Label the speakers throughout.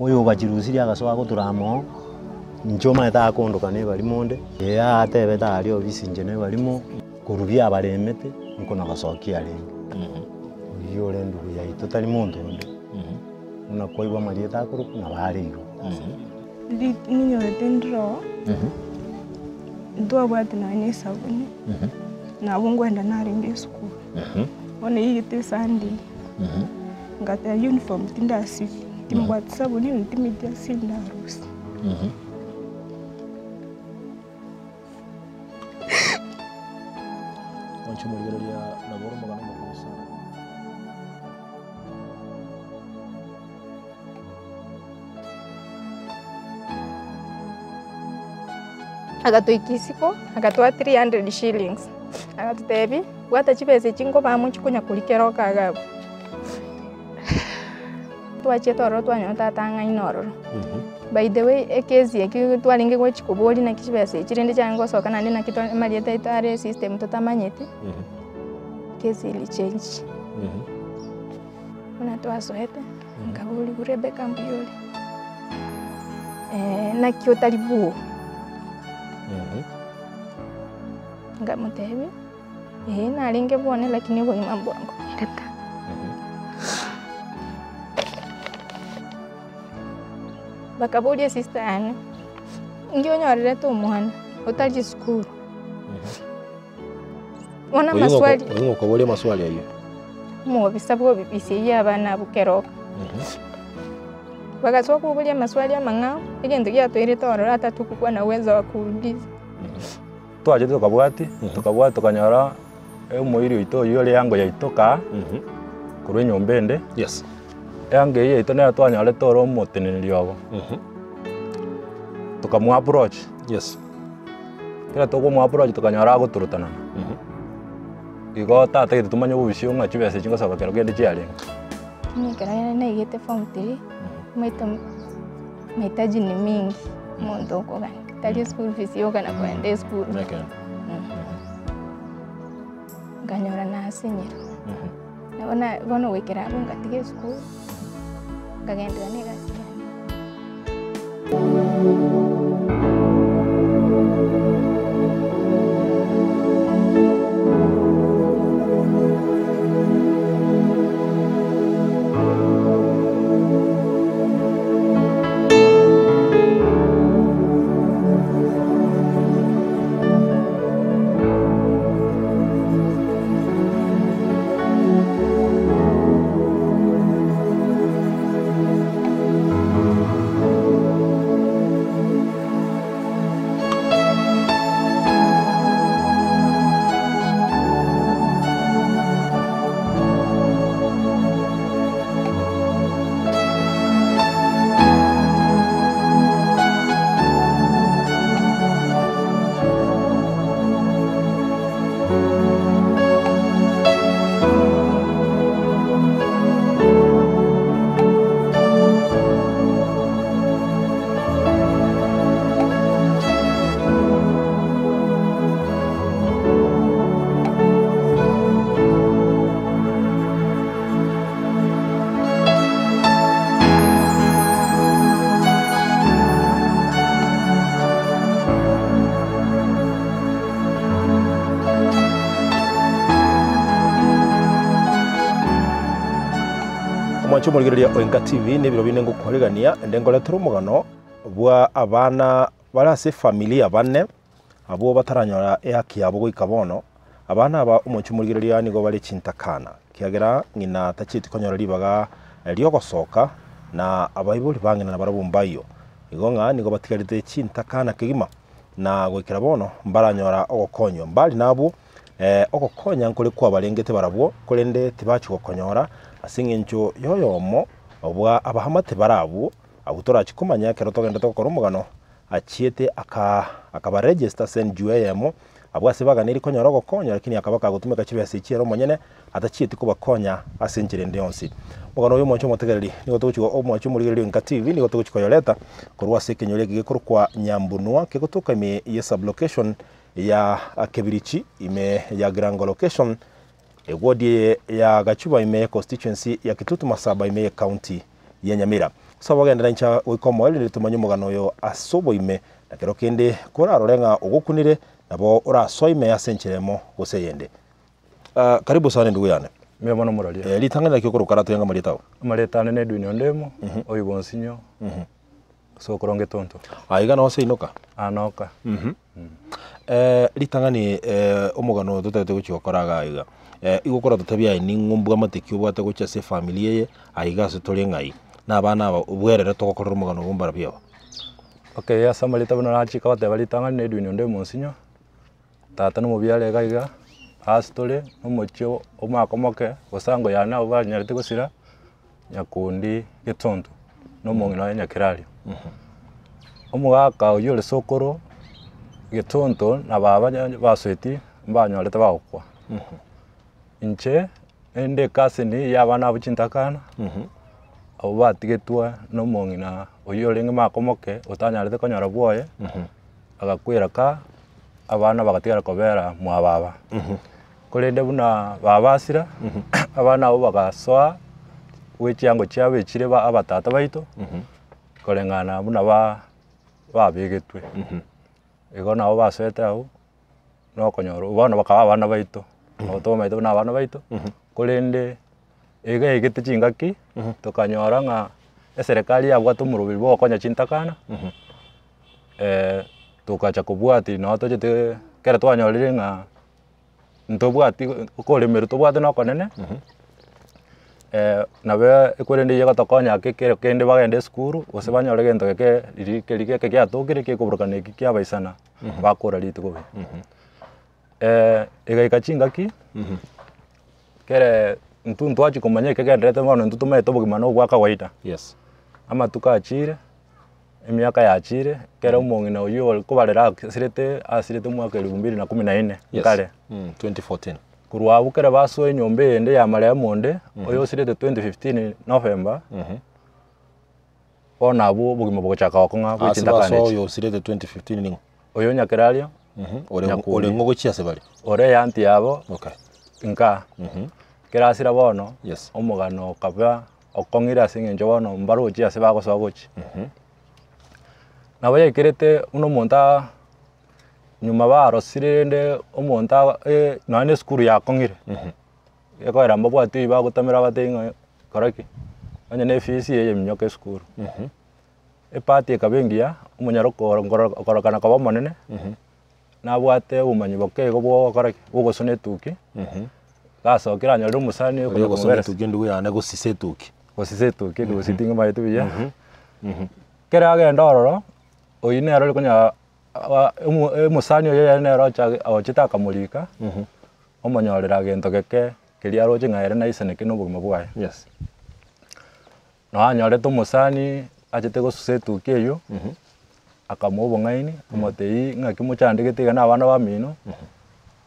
Speaker 1: Oyo ogachirusirie agasoa gotura amo, inche omanyete akondoka na ebarimo onde, ee atebete aria obisi inche na ebarimo, korwa biabaremete, nkona gosokia arenge. Oyio ore endugu yaito tari monto onde, buna kwaigwa amarieta akorokwa nabo are igo.
Speaker 2: Ninyorete ndire oo, ntwabwate nonya na esabuni, nabo nkoenda narenge esukuru, bono eyigete esunday, ngateba uniform tindasibia, timbwati sabuni na timanyeti ase ndarusie.
Speaker 3: Mwanche omorigereria nabo ore omogano omokong'u sana.
Speaker 2: Agatoika isiko, agatoa 300 shillings, agatotebia, bwata chibesa echi nkoba amo chikonya koria kera okaga abwo. Twachiete ororo twanyora tata ang'aine ororo. By the way ekesi eki twarenge gochi koboria naki chibesa echi rende chiarenge gosoka naende naki twa amarieta aito are esystem totamanyeti, kesi eri change. Buna twasoete, nkaboria Rebecca mbuya ore? Naki otari bwogo? Nkamotebia, ee narenge bwone lakini obogima mbwangong'erete. Bakaboria esister yane, inki onyorerete omwana otari esukuru? Bono amaswali.
Speaker 3: Oyio ngokoboria amaswali ayio.
Speaker 2: Omobisa bwa obibisi eyio abana abwo keroka. Bagasoa koboria amaswali amang'ao, egento giatoirete ororo ata tokokuwa na uwezo wa kuuliza.
Speaker 4: Twachete tokabwatia, tokabwatia tokanyora omoiri oito oyio ore eango yaito kaa, korwa enyomba ende,
Speaker 3: Yes.
Speaker 4: eango eyio yaito nero twanyorete ore omoteneneri obo. Tokamoa approach.
Speaker 3: Yes.
Speaker 4: Ekero tokomoa approach tokanyora agoturutanana. Igo tatagete tomanye obobisio ng'a chibesa echi ngosoka kero kende chiarenge.
Speaker 2: Inye ekero naigete form three, omanyete mahitaji ni mingi omonto okogania, tari eschool fees yoka na kogenda esukuru.
Speaker 3: Nekeene.
Speaker 2: Nkanyora nasinyirwe, nabo na bono goikera abwo ngatiga esukuru, nkagenderera na egasi yane.
Speaker 3: Omwanche omorigereria o Enka TV na ebiro binde ngokoregania ende nkoretere omogano bwa abana bare ase efamilia bane abwo bataranyora ehaki yabo goika bono. Abana aba omonche omorigereria nigo bare chintakana, ekiagera ng'ina tachieti konyora ribaga riogosoka, na abaibori ba ng'ina nabarabwo mbayio. Igo ng'a nigo batigarete chintakana kegima, na goikera bono mbaranyora ogokonywa. Mbari nabwo ogokonya nkore kwabarengete barabwo, korende tibachia gokonyora ase eng'encho y'oyomo bwa abaamate barabwo, abwo torachie komanya ekero togenderete gokora omogano, achiete aka akabaregister ase NGO eyemo, abwo ase baganeiri konyora ogokonywa lakini akaba kagotumeka chibesa echi ere omonyene, atachieti kobakonya ase enchera ende yonsi. Omogano oyo omwanche omotegereri, nigo togochi omwanche omorigereria o Enka TV, nigo togochi koyoreta korwa ase ekenyoro eke gekorokwa Nyambunwa, kegotoka ime ye sublocation ya Kebirichi, ime ya Girango location, eward eye ya Gachuba ime ye constituency ya Kitutu Masaba ime ye county ya Nyamira. Gose obogenderera incha goika omoerio rende tomanye omogano oyo ase oboime, na kero kende korarore ng'a ogokunire, nabo orasoe ime ase enchera emo gose eyende. Ah, karibu sana endugu yane.
Speaker 4: Mbuya mono moraria.
Speaker 3: Eh, ritang'ani naki okoroka aratoe amarieta ao?
Speaker 4: Amarieta ane na Edwin Ondemo, oigwa onsinyo, ase okoronga etonto.
Speaker 3: Aiga noo seinoka?
Speaker 4: Aa noka.
Speaker 3: Ritang'ani omogano oyo totagete gochia gokora iga iga, igo okoratotebia aye ning'o mbwamate ki obwate gochia ase efamiri eye, aiga ase tore ng'ai, na abana aba obwerere togokorera omogano obo mbarabwo aba.
Speaker 4: Okay ase amarieta buna nachika goteba ritang'ani na Edwin Ondemo Onsinyo, tata na omobiare iga iga, ase tore na omochie omwaka omoke, gose ango yane abwo banyarete gosira, nyakundi getonto, na omong'ina oye nyakerario. Omogaka oywo ore sokoro, getonto na baba basweti mbanyorete bagokwa. Inche, inde ecousin ya abana abwo chintakana, abwo batigetwe na omong'ina oywo orenge maka omoke otanyarete konyora bwoye, agakwera ka, abana bagatigara kobera mwa baba. Korende buna baba asira, abana abwo bagasoa bwe chiango chiabo echire ba abatata baito, koreng'ana buna ba babegetwe. Igo nabo basoete abwo, na okonyora bono bakaba abana baito, nabo tobamaete buna abana baito, korende iga yaigete chingaki, tokanyora ng'a eserekari yabwate omoroberi bwa ogokonya chintakana, togacha kobwatia nabo tochete ekero twanyorire ng'a ntobwati okoremerwa tobwate na okonene, nabo ekwerende eywo egotokonya ake kero kende bagende esukuru, gose banyore egento geke riria keria geke giatokire gekoburukana eki kiabaisana, bakora rituko buya. Egaika chingaki, kere intwe ntwachia komanya ekegendererete bono intwe tomaete obogima na obwa kawaida.
Speaker 3: Yes.
Speaker 4: Amatuko achire, emiaka yachire, ekero omong'ina oywo ore kobarera asirete asirete omwaka elfu mbili na kumi na nne
Speaker 3: Yes.
Speaker 4: kare.
Speaker 3: 2014.
Speaker 4: Korwa abwo ekero basoa enyomba eyende ya marehemu onde, oyo osirete 2015 November, bono abwo obogima bogochaka gokong'a bwe
Speaker 3: Ase
Speaker 4: chintakana
Speaker 3: basoa
Speaker 4: echi.
Speaker 3: oyo osirete 2015 ning'o?
Speaker 4: Oyo Nyakerario,
Speaker 3: Ore
Speaker 4: Nyakundi.
Speaker 3: ore ng'o gochia ase bare?
Speaker 4: ore eanti yabo,
Speaker 3: Okay.
Speaker 4: nka, ekero asira bono,
Speaker 3: Yes.
Speaker 4: omogano okaba okong'ire ase eng'encho bono mbarochi ase bagosoa gochia. Nabo yaikerete buna omonto aa nyuma barosire rende omonto aa nonya na esukuru yakong'ire, ekoera mbabwati oywo bagotamera batebi ng'a kora ki, onye na efees eye minyoka esukuru. Epati ekaba engiya, omonyaroko oro nkoro okorokana koba omonene, nabwate obomanyi boke igo bwa ogokora ki, bwa ogosona etuki, gasokire anyorire omosani
Speaker 3: Oria
Speaker 4: okonya
Speaker 3: ogosona
Speaker 4: komoberesa.
Speaker 3: etuki endugu yane gosisa etuki.
Speaker 4: Gosisa etuki gose ting'amaeti buya, ekero agenda ororo, oywo nere ore konya omo omosani oyo ere nere ocha ochete akamorika, omonyorera gento geke keria aroche ng'a ere naisaneke na obogima bwaye.
Speaker 3: Yes.
Speaker 4: Nonyorete omosani achete gosusa etuki eywo, akamoa obong'aini, omotebia ng'aki mochandegete iga na abana bamino,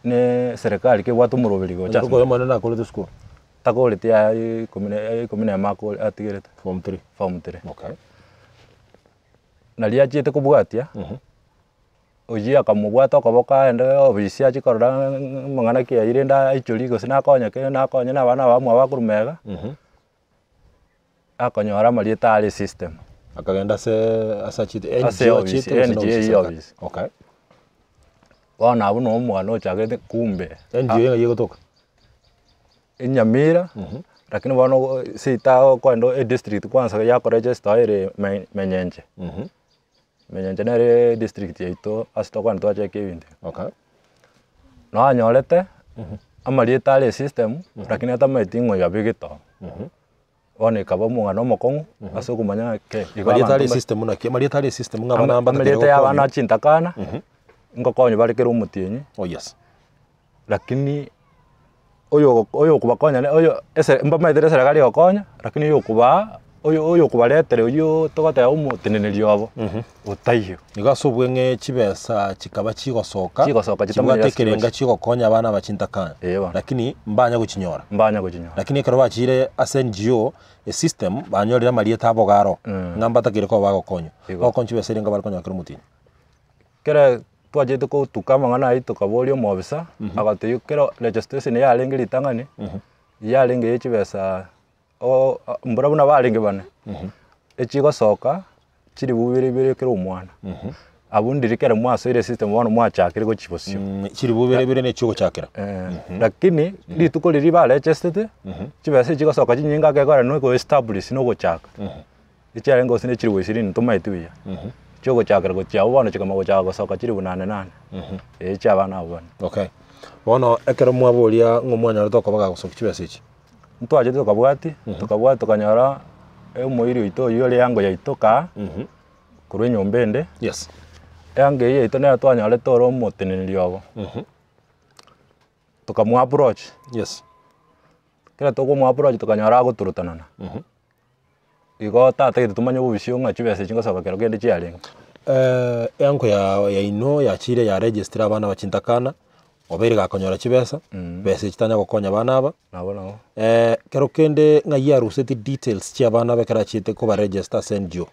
Speaker 4: ne eserekari kebwate omoroberi gocha
Speaker 3: Oyo omonene nakorete esukuru?
Speaker 4: Takoreti yaya ikomi na ikomi na emo akore atigerete.
Speaker 3: Form three.
Speaker 4: Form three.
Speaker 3: Okay.
Speaker 4: Naria achiete kobwatia, Oyio akamobwata okoboko aende obisi achie korora amang'ana ki aywo rende aichorie gose nakonyeke nakonye na abana abamwabo akorwa magega. Akonyora amarieta are esystem.
Speaker 3: Akagenda ase ase achete
Speaker 4: Ase
Speaker 3: NGO
Speaker 4: ofisi,
Speaker 3: achete gose na
Speaker 4: NGO
Speaker 3: ofisi
Speaker 4: eyio
Speaker 3: serikali?
Speaker 4: ofisi.
Speaker 3: Okay.
Speaker 4: Bono abwo noo omwana ochagete kumbe.
Speaker 3: NGO ng'ai egotoka?
Speaker 4: Enyamira, lakini bono seito okoenda edistrict kwanza yakoregester ere Menyenche. Menyenche nere edistrict yaito ase tokogenda twacheka ebinto.
Speaker 3: Okay.
Speaker 4: Nanyorete, amarieta are esystem, lakini atamaeti ng'a oyo abegete oo. Bono ekaba omong'ana omokong'u, ase okomanya ng'a kei, igo
Speaker 3: Amarieta
Speaker 4: abanto
Speaker 3: are
Speaker 4: mba-
Speaker 3: esystem naki? Amarieta are esystem ng'a abana mbatataire
Speaker 4: Amarieta ya abana
Speaker 3: gokonywa.
Speaker 4: chintakana, ngokonywa bare kera omotienyi.
Speaker 3: Oh yes.
Speaker 4: Lakini oyo oyokobakonya ne oyo ese mbamaete eserekari egokonya, lakini oyokobaa oyo oyokobaretera oywo togoteba omoteneneri obo, otaiyo.
Speaker 3: Igo ase obweng'e chibesa chikaba chigosoka,
Speaker 4: Chigosoka
Speaker 3: chibwate
Speaker 4: chitamanyeti ase
Speaker 3: ekerenga
Speaker 4: chigochi.
Speaker 3: chigokonya abana aba chintakana,
Speaker 4: Ee bono.
Speaker 3: lakini mbanya gochinyora.
Speaker 4: Mbanya gochinyora.
Speaker 3: Lakini ekero bachiire ase NGO, esystem, banyorire amarieta abo iga aro, ng'a mbatakeire koba bagokonywa.
Speaker 4: Igo.
Speaker 3: Bagokonywa chibesa eria nigo bare konyora kera omotienyi.
Speaker 4: Kere twachete kotuka amang'ana ayio tokaboria omobisa, agatebia kero registration yarenge ritang'ani, yarenge ye chibesa mbura buna barenge bane. Echigosoka chilifu bibere bibere kera omwana. Abwo ndiri kere mwasoire esystem bono mwachakire gochia bosio.
Speaker 3: Chilifu bibere bibere na echiogochakera.
Speaker 4: Lakini rituko riria barechestete, chibesa echi chigosoka chinyinge ake ekogera na okoestablish na ogochaka, echiarenge gose ne chilifu ishirini ntomaeti buya, chiogochakera gochia abwo bono chikamanya gochaka gosoka chilifu nane nane, eh chia abana abwo bane.
Speaker 3: Okay. Bono ekero mwaboria ng'a omwanyorete okoba gagosokia chibesa echi.
Speaker 4: Ntwachete tokabwatia, tokabwatia tokanyora omoiri oito oywo ore eango yaito kaa, korwa enyomba ende,
Speaker 3: Yes.
Speaker 4: eango eyio yaito nero twanyorete ore omoteneneri obo. Tokamoa approach,
Speaker 3: Yes.
Speaker 4: ekero tokomoa approach tokanyora agoturutanana. Igo tatagete tomanye obobisio ng'a chibesa echi ngosoka kero kende chiarenge.
Speaker 3: Eango ya yaino yachire yaregistire abana bachintakana, obeire gakonyora chibesa, besa echi tanya gokonya abana aba.
Speaker 4: Nabo nabo.
Speaker 3: Kero kende ng'ai aruseti details chia abana aba ekero achiete kobaregister ase NGO?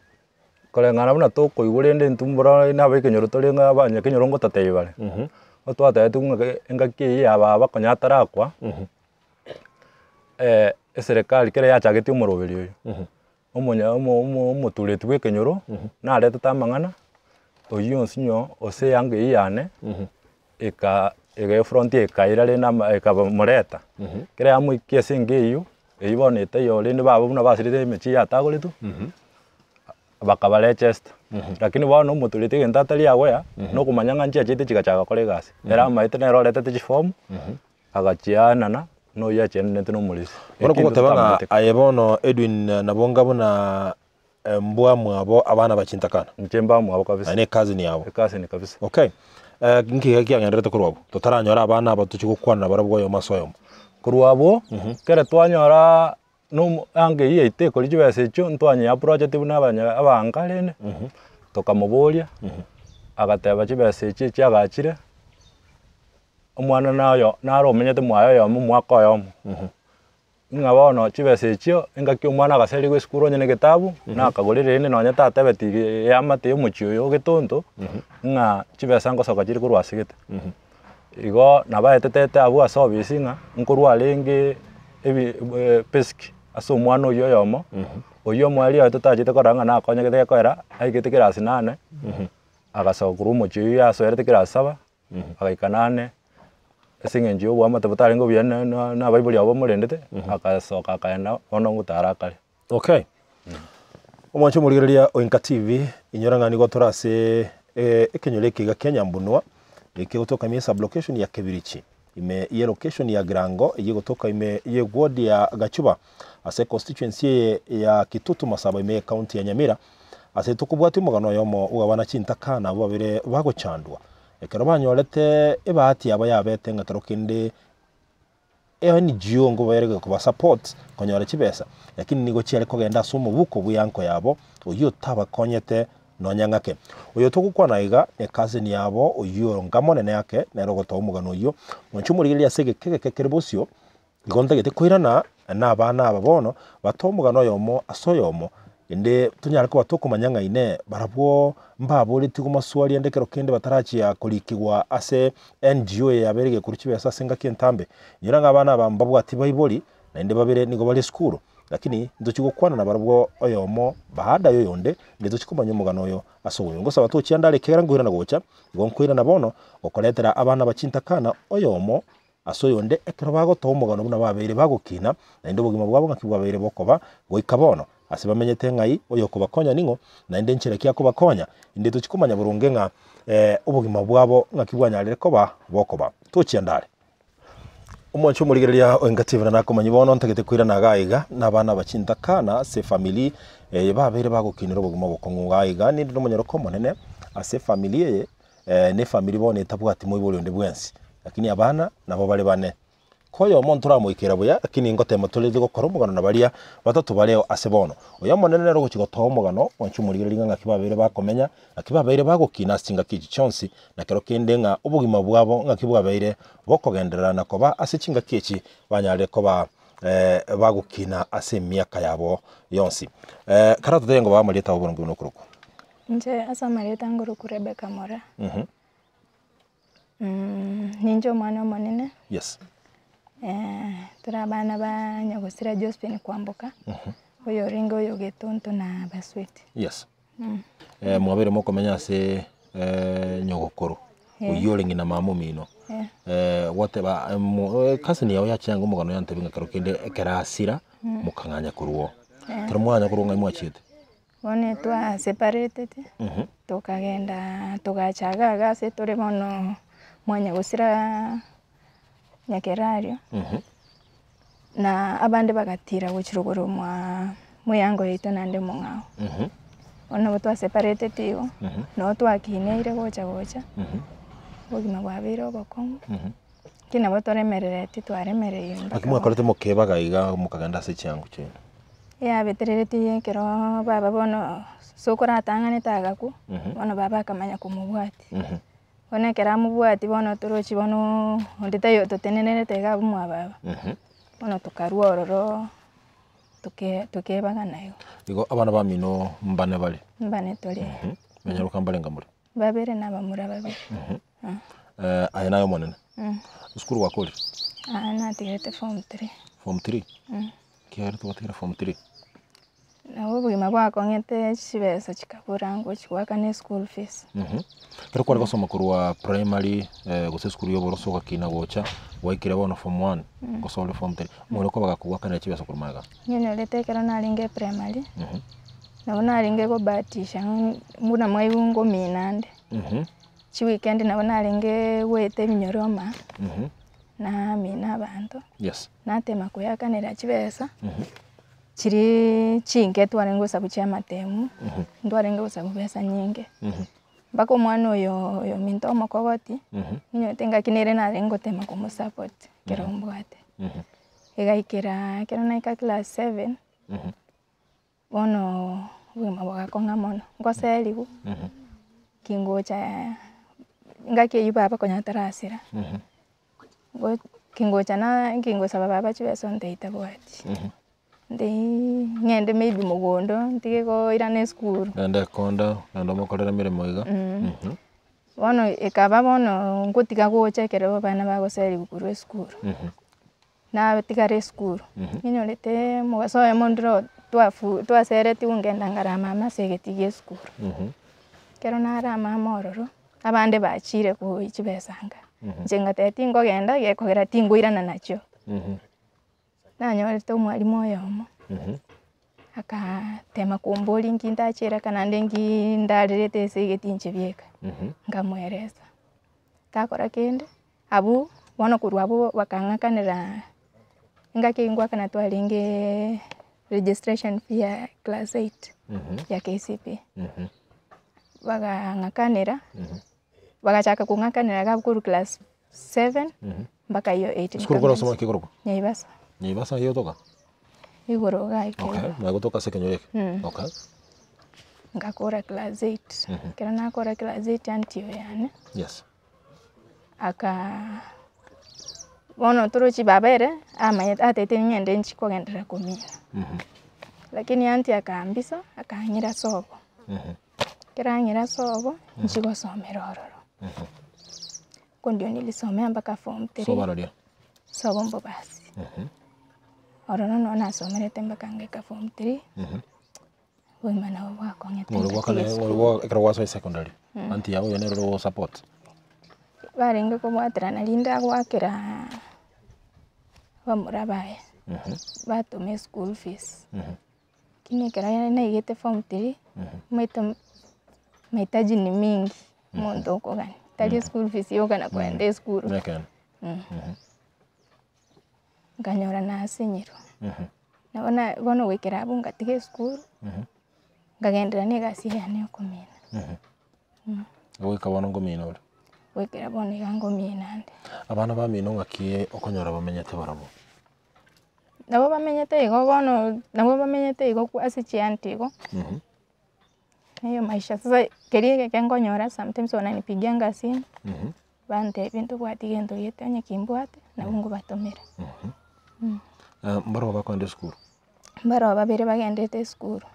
Speaker 4: Koreng'ana buna tokoigwa rende intwe mbora na abekenyoro tore ng'a abanyakenyoro ngototebi bare, otwatebetigwe ng'a engaki eyio ya baba konya atarakwa, eserekari kere yachagetie omoroberi oyo, omonya omo omo omotureti bwa ekenyoro, naretete amang'ana, oywo onsi nyo ase eanga eywo yane, eka ega efront ekaira rende ama ekabamoreta, ekero yamoikia ase enka eywo, eywo bono etaiyo rende baba buna basirete emechie yatagoretwe, bakabarechesta. Lakini bono omotureti egento atari aware, na okomanya ng'a nchiachete chigachaka gokora egasi, ere amaete nere oretete chiform. Agachiaanana, na oyio achiananete nomorisia.
Speaker 3: Bono
Speaker 4: Ekio
Speaker 3: kogoteba ng'a
Speaker 4: totamanyete.
Speaker 3: aye bono Edwin nabo nga buna embwa mwabo abana bachintakana.
Speaker 4: Inche mbamwabo kabisa.
Speaker 3: Naende ecousin yabo.
Speaker 4: Ecousin kabisa.
Speaker 3: Okay, nki iga kiagendererete korwa abwo? Totaranyora abana aba tochie gokwana nabarabwo oyomo ase oyomo.
Speaker 4: Korwa abwo, ekero twanyoraa nomo anga eyio yaito ekori chibesa echio, ntwanyeapproacheti buna abanya abanka rende, tokamoboria, agateba chibesa echio echiagachire. Omwana nayo naro omenyete mwaye oyomo omwaka oyomo, ng'a bono chibesa echio engaki omwana agaserigwa esukuru onye na egetabu, nakagorire rende nonye tatebeti eamate ya omochie oyo ogetonto, ng'a chibesa ngosoka chire korwa ase gete. Igo nabo aetetete abwo ase ofisi ng'a nkorwa arenge ebi pesiki ase omwana oywo oyomo, oywo omoerio oye totachete korora ng'a nakonyegete gekoera, aigete kerasi nane, agasoka korwa omochie oywo yasoerete kerasi saba. Agaika nane, ase eng'encho ya oboamate botarenge obuya na- na- na abaibori abwo bamorendete, agasoka akaenda bono ngotara akare.
Speaker 3: Okay. Omwancho omorigereria o Inka TV, inyora ng'a nigo tore ase ekenyoro eke iga kia Nyambunwa, eke gotoka ime esublocation ya Kebirichi, ime ye location ya Girango, eyio egotoka ime ye ward ya Gachuba, ase econstituency eye ya Kitutu Masaba ime ye county ya Nyamira, Ase tokobwatia omogano oyomo bw'abana chintakana abwo babere bagochandwa, ekero banyorete ebahati yabo yabete ng'a kero kende NGO ngobaere koba support konyora chibesa, lakini nigo chiare kogenda ase omobuko bw'eanko yabo oyio otabakonyete nonya ng'ake. Oyo togokwana iga ne cousin yabo oyio onga monene ake nere ogotoa omogano oyio, mwanche omorigererie ase egeka egeke kere bosio. Igo ntagete koirana nabana aba bono, batoe omogano oyomo ase oyomo, inde tonyare koba tokomanya ng'a inee, barabwo mbaboretigwe maswali ande ekero kende batarachia korikigwa ase NGO eye yabeire egekorwa chibesa ase engaki entambe. Inyora ng'a abana aba mbabwati baibori, naende babere nigo bare esukuru, lakini ntochia gokwana nabarabwo oyomo baada ya oyonde, inde tochie komanya omogano oyo ase obobe. Ngosaba tochia ande are ekiagera nkoirana gocha, igo nkoirana bono gokoretera abana aba chintakana oyomo Ase oyonde, ekero bagotoa omogano buna babeire bagokina, naende obogima bwabo ng'aki bwabeire bokoba goika bono, ase bamenyete ng'ai oyokobakonya ning'o, naende nchera ki akobakonya, inde tochia komanya boronge ng'a obogima bwabo ng'aki bwanyarire koba bokoba. Tochia ndare. Omwancho omorigereria o Enka TV nakomanyia bono ntagete koirana iga iga na abana aba chintakana ase efamiri eye babeire bagokinera obogima obokong'u iga iga ninde nomonyoroko omonene ase efamiri eye na efamiri bono etabwati moibori onde bwensi, lakini abana nabo bare bane. Ko oyomo ntoramoikera buya, lakini ngotema torete gokora omogano na baria batato bareo ase bono. Oyo omonene nere ogochia gotoa omogano, mwanche omorigererie ng'a ng'aki babeire bakomenya, ng'aki babeire bagokina ase chingaki echi chionsi, na kero kende ng'a obogima bwabo ng'aki bwabeire bokogenderera na koba ase chingaki echi banyarire koba bagokina ase emiaka yabo yonsi. Karatotebie ng'a bamariete abo boronge buna okorokwa.
Speaker 2: Inche ase amarieta ngorokwa Rebecca Moraa, ninche omwana omonene,
Speaker 3: Yes.
Speaker 2: tore abana ba nyagosira Josephine Kwamboka, Oyo orenge oyo Getonto na Basweti.
Speaker 3: Yes. Mwabeire mokomenya ase nyogokoro, oyio ore ng'ina mama omino. Gwateba cousin yao yachia ango omogano yantebia ng'a kero kende ekero asira, mokang'anya korwa oo. Ekero mwang'anya korwa oo ng'ai mwachiete?
Speaker 2: Bono twa separateti, tokagenda togacha iga iga ase tore bono mwanya gosira Nyakerario, na abande bagatira gochia rogoro mwa moyango yaito naende omong'ao. Bono nabo twa separateti igo, nabo twakineire gocha gocha, obogima bwabeire obokong'u, lakini nabo toremerereti twaremereire
Speaker 3: Naki
Speaker 2: mpaka bono.
Speaker 3: mwakorete mokebaga iga mokagenda ase chiango chiaino?
Speaker 2: Eyabetereretie ekero baba bono sokoro atang'anete agakwa, bono baba akamanya komobwatia. Bono ekero amobwatia bono torochi bono onde taiyo ototenenerete iga abwo mwa baba, bono tokarwa ororo toke tokebagana igo.
Speaker 3: Igo abana bamino mbane bare?
Speaker 2: Mbane tore.
Speaker 3: Banyaroka mbarenga more?
Speaker 2: Babere na abamura babere.
Speaker 3: Aye naye omonene? Esukuru gwakorire?
Speaker 2: Aa natigerete form three.
Speaker 3: Form three? Kiagera twatigire form three?
Speaker 2: Nabo obogima bwakong'ete chibesa chikabura ngochi goakana eschool fees.
Speaker 3: Ekero kware gosoma korwa primary gose esukuru ya oboroso ogakina gocha, gwaikire bono form one, gose ore form three, omorero okoba gakogoakanera chibesa korwa magega?
Speaker 2: Ninyorete ekero narenge eprimary, nabo narenge gobahatisha ng'a buna mwaigwa ngomina ande, chiweekend nabo narenge goeta ebinyoro maa, namina abanto,
Speaker 3: Yes.
Speaker 2: natema koyakanera chibesa. Chirii chinke twarenge gosabu chia amatemu, ntwarenge gosabu besa nyinge, mpaka omwana oyo oyominto omokogoti, ninyorete engaki nere narenge gotema komosupport ekero mbwate. Egaikera ekero naika class seven, bono obogima bogakong'a mono, ngoseriwu, kingocha engaki eywo baba konya tarasira. Kingocha na kingosaba baba chibesa ontebia tabwati, ntebia ng'ende maybe mogondo ntige koirana esukuru.
Speaker 3: Genda ekonda, genda omokorere emeremo iga.
Speaker 2: Bono ekaba bono ngotiga gocha ekero abana bagoseriwa korwa esukuru, natigara esukuru, ninyorete omogaso oyomo ndire twafu twaseretiwe ngenda nkarama amo ase egetii gia esukuru. Ekero narama amo ororo. Abande bachire koyia chibesa nka, inche ngateba tingogenda gekogera tinkoirana nachio. Nanyorete omwalimu oyomo, akateema komboria nki ntachire aka naende nki ndarerete ase egeti inche bieka, nkamoeresa. Takora kende, abwo bono korwa abwo bakang'akanera engaki eywo ngoakana twarenge registration fee ya class eight ya KCPE. Bagang'akanera, bagachaka kong'akanera iga korwa class seven mpaka iyo eight
Speaker 3: Esukuru kore osoma ki korokwa?
Speaker 2: Nyaibasa.
Speaker 3: Nyaibasa aye otoka?
Speaker 2: Igoro iga
Speaker 3: Okay,
Speaker 2: Kerubo.
Speaker 3: naye gotoka ase ekenyoro eke? Okay.
Speaker 2: Ngakora class eight, ekero nakora class eight aunty oyo yane.
Speaker 3: Yes.
Speaker 2: Aka bono torochi baba ere amanyete atebete ng'ende nchi kogenderera komina, lakini aunty akambisa akang'ira sobo, ekero ang'ira sobo nchi gosomera ororo, huko ndio nilisomea mpaka form three,
Speaker 3: Sobo aroria?
Speaker 2: Sobo Mbobasi, ororo noo nasomerete mpaka ngaika form three. Obogima nabo bwakong'ete
Speaker 3: Ng'ori
Speaker 2: ngatiga
Speaker 3: gwakane ng'ori
Speaker 2: esukuru.
Speaker 3: gwa ekero gwasoa esecondary, aunty yago oyo nere ore ogosupport?
Speaker 2: Barenge kobwaterana rinde agoakera bamura baye, batoma eschool fees. Lakini ekero naigete form three, omanyete mahitaji ni mingi omonto okogania, tari eschool fees yoka na kogenda esukuru.
Speaker 3: Nekeene.
Speaker 2: Nkanyora nasinyirwe. Nabo na bono goikera abwo ngatiga esukuru, nkagenderera na egasi yane ya okomina.
Speaker 3: Goika bono nkomina ore?
Speaker 2: Goikera bono iga nkomina inde.
Speaker 3: Abana bamino ng'aki okonyora bamenyete barabwo?
Speaker 2: Nabo bamenyete igo bono, nabo bamenyete igo ase chianti igo. Eyo maisha sasa keria egeke nkonyora sometimes wananipigianga simu, bantebia ntobwati gento gete onye kimbwate nabo nkobatomera.
Speaker 3: Mbarabwo bakoenda esukuru?
Speaker 2: Mbarabwo babere bagendete esukuru,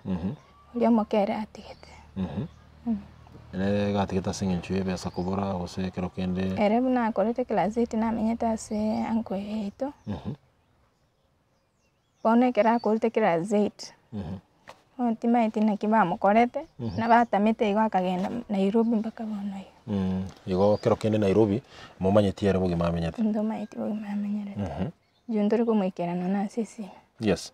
Speaker 2: oria omoke ere atigete.
Speaker 3: Ere iga atigete ase eng'encho ya ebesa kobora gose ekero kende.
Speaker 2: Ere buna akorete class eight namenyete ase uncle yaito. Bono ekero akorete class eight. Bono timanyeti naki bamokorete, na batamete igo akagenda Nairobi mpaka bono iga.
Speaker 3: Igo kero kende Nairobi, momanyeti ere bogima amenyete.
Speaker 2: Ntomanyeti bogima amenyerete. Intwe ntori komoikera nonya ase esimi.
Speaker 3: Yes.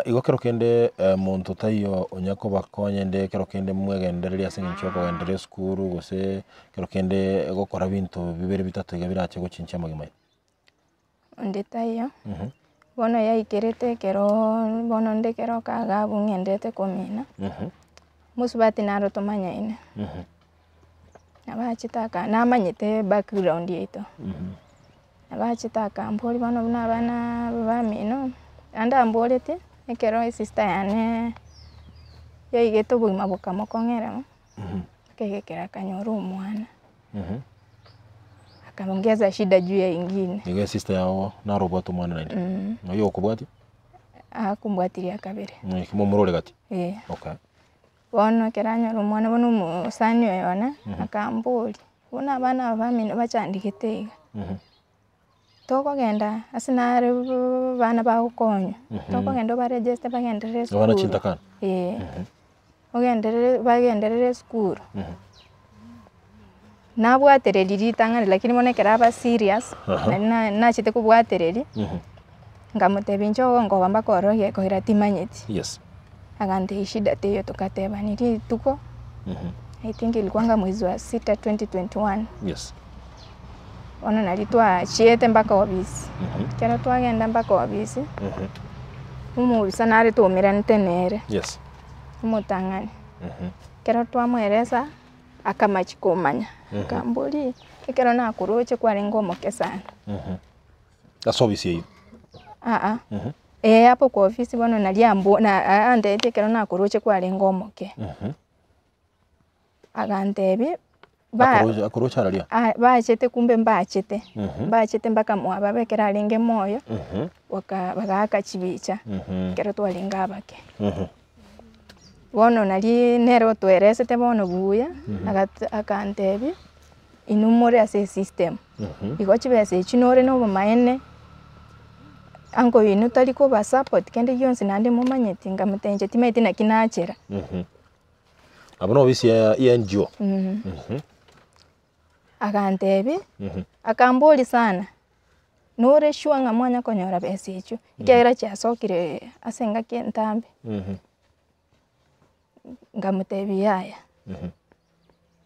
Speaker 3: Igo kero kende monto taiyo onya kobakonya ende ekero kende mwegendereria ase eng'encho ya okogendereria esukuru gose ekero kende gokora binto bibere bitato iga birache gochinchia amagima aino.
Speaker 2: Onde taiyo, bono yaikerete ekeroooo bono onde ekero okaga abwo ng'endete komina, mosubati naro tomanyaine, nabo achete aka namanyete background yaito, nabo achete akamboria bono buna abana bamino, naende amboretie, ekero esister yane yaigete obogima bokamokong'era, akegekera akanyora omwana. Akaongeza shida juu ya ingine.
Speaker 3: Igo esister yago naro obwate omwana naende? Oyio okobwatia?
Speaker 2: Akombwatirie akabere.
Speaker 3: Momura ore gati?
Speaker 2: Eh.
Speaker 3: Okay.
Speaker 2: Bono ekero anyora omwana bono omosani oyo one, akamboria, buna abana aba bamino bachandegete iga, tokogenda ase nare abana bagokonywa, tokogenda obaregeste bagenderere
Speaker 3: Abana
Speaker 2: esukuru.
Speaker 3: chintakana?
Speaker 2: Eh. Ogenderere bagenderere esukuru. Nabwatereria ritang'ani lakini bono ekero aba serious, nari na nachete kobwatereria, nkamotebia inche ogonkoba mpaka oroge gekoira timanyeti.
Speaker 3: Yes.
Speaker 2: Agantebia shida teiyo togatebani rituko, I think ilikuwanga mwezi wa sita 2021.
Speaker 3: Yes.
Speaker 2: Bono nari twachiete mpaka ofisi, ekero twagenda mpaka ofisi, omobisa nare twaumeranete nere.
Speaker 3: Yes.
Speaker 2: Omotang'ani, ekero twamoeresa. Akamachia komanya, akamboria, ekero nakoroche kwarenge omoke sana.
Speaker 3: Ase ofisi eyio?
Speaker 2: Aa, eh hapo kwa ofisi bono naria ambo na antebetie ekero nakoroche kwarenge omoke. Agantebia, ba
Speaker 3: Akoroche akoroche araria?
Speaker 2: a- bachete kumbe mbachete, mbachete mpaka mwa baba ekero arenge moyo, baka bagaaka chibicha, ekero twarenge abake. Bono nari nere otoeresete bono buya, agat akantebia, inwe more ase esystem, igo chibesa echi nore na obomaene, uncle oino tari koba support kende gionsi naende momanyeti, nkamotebia inche timanyeti naki nachera.
Speaker 3: Abwo na ofisi ya ya NGO.
Speaker 2: Agantebia, akamboria sana, nore sure ng'a mwanya konyora besa echio, ekiagera chiasokire ase engaki entambe. Nkamotebia yaya,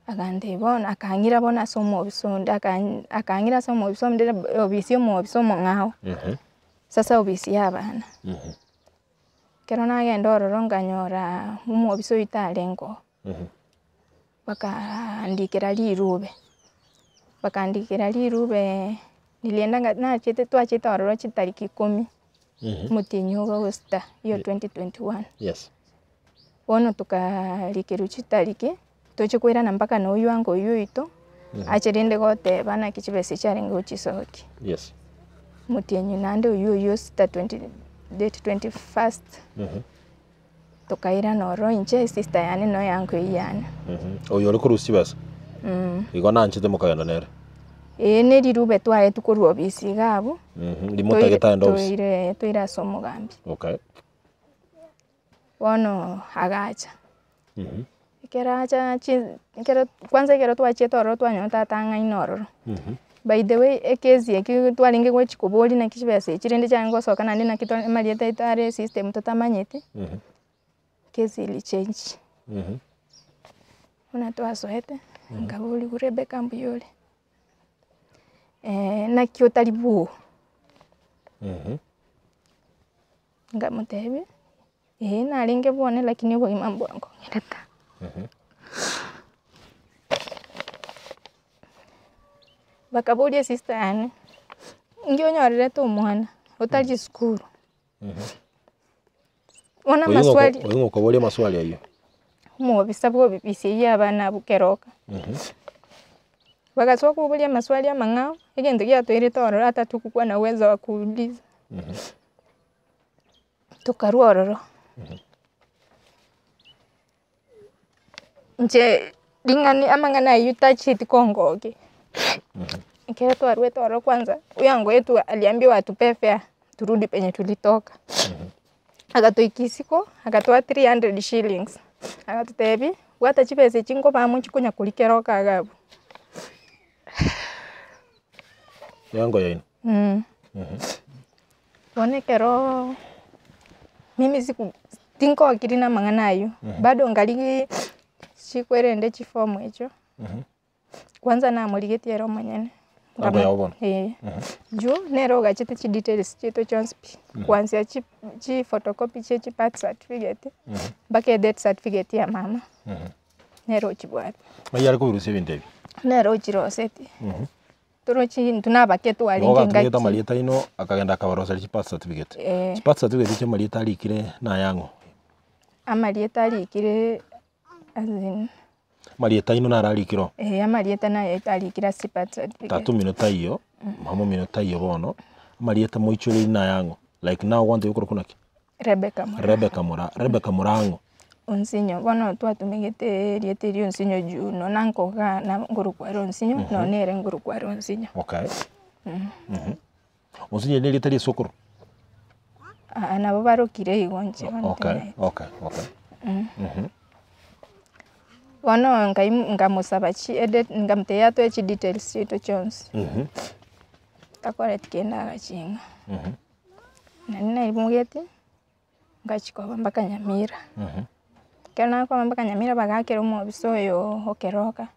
Speaker 2: agantebia bono akang'ira bono ase omobisa onde akan akang'ira ase omobisa onde obisi ya omobisa omong'ao, sasa obisi ya abana. Ekero nagenda ororo nkanyora omobisa oyio tarenge oo. Bakaandikera rirube, bakandikera rirube nilienda nga nachete twachete ororo chitariki ikomi, omotienyi ogo Agosta year 2021.
Speaker 3: Yes.
Speaker 2: Bono tokarikerwa chitariki, toche koirana mpaka na oywo ango oywo oito, ache rende goteba naki chibesa chiarenge gochisokia.
Speaker 3: Yes.
Speaker 2: Omotienyi naende oywo oywo sita twenty date 21st. Tokairana ororo inche, esister yane na oyango eyio yane.
Speaker 3: Oyo ore korwa chibesa? Igo nanchete mokagenda nere?
Speaker 2: Ee ne rirube twaetwe korwa ofisi iga abwo,
Speaker 3: Rimotagete aende ofisi?
Speaker 2: toire toire ase omogambi.
Speaker 3: Okay.
Speaker 2: Bono agacha, ekero acha chi ekero kwanza ekero twachiete ororo twanyora tata ang'aine ororo. By the way ekesi eki twarenge gochi koboria naki chibesa echi rende chiarenge gosoka naende naki twa amarieta aito are esystem totamanyeti, kesi eri change. Buna twasoete, nkaboriwa Rebecca mbuya ore, naki otari bwogo? Nkamotebia, eeh narenge bwone lakini obogima mbwankong'erete. Bakaboria esister yane, inki onyorerete omwana otari esukuru? Bono amaswali.
Speaker 3: Oyio ng'o okoboria amaswali ayio?
Speaker 2: Omobisa bwa obibisi eyio ya abana abwo keroka. Bagasoa koboria amaswali amang'ao, egento giatoirete ororo ata tokokuwa na uwezo wa kuuliza. Tokarwa ororo, inche ring'ana amang'ana aywo tachieti kongokia, ekero twarwete ororo kwanza, oyo angoetwe aliambiwa atupee fare turudi penye tulitoka. Agatoika isiko, agatoa 300 shillings, agatotebia, bwata chibesa echi nkobaa mochie konya koria kera oka iga abwo.
Speaker 3: Eango yaino.
Speaker 2: Bono ekeroo mimi siku tinkokiri na amang'ana aywo, bado nkarigiii chikwerende chifomu echio. Kwanza namorigetie ere omonyene,
Speaker 3: Namba yao bono.
Speaker 2: eh, juu nere ogachete chidetails chiaito chionsi pi, kwanzia chi chiphotocopy chia chibirth certificate, mpaka edeath certificate ya mama, nere ochibwate.
Speaker 3: Ng'ai are kobirusia ebinto ebi?
Speaker 2: Nere ochirosetie, torochi intwe nabake
Speaker 3: Igo
Speaker 2: twarenge
Speaker 3: ogatumegete
Speaker 2: ngaki.
Speaker 3: amarieta aino, akagenda akabaroseria chibirth certificate.
Speaker 2: Eh.
Speaker 3: Chibirth certificate chia amarieta arikire nayang'o?
Speaker 2: Amarieta arikire as in.
Speaker 3: Amarieta aino naro arikire oo?
Speaker 2: Eeh amarieta naye arikire ase birth certificate.
Speaker 3: Tata omino taiyo, mama omino taiyo bono, amarieta moichoreiri naye ang'o? Like now ogwancha gokorokwa naki?
Speaker 2: Rebecca Moraa.
Speaker 3: Rebecca Moraa, Rebecca Moraa ang'o?
Speaker 2: Onsinyo, bono twatumegete erieta eria onsinyo juu nonya nkogaa na nkorokwa ere onsinyo, nonya nere nkorokwa ere onsinyo.
Speaker 3: Okay. Onsinyo eri na erieta ria esokoro?
Speaker 2: Aa nabo barokire igo inche bono
Speaker 3: Okay,
Speaker 2: timanyeti.
Speaker 3: okay, okay.
Speaker 2: Bono nkai nkamosaba chi edate nkamotebia atoe chidetails chiaito chionsi, takoreti kende agaching'a. Naende naimogeti, ngachikoba mpaka Nyamira. Ekero nakoba mpaka Nyamira bagakera omobisa oyo o Keroka,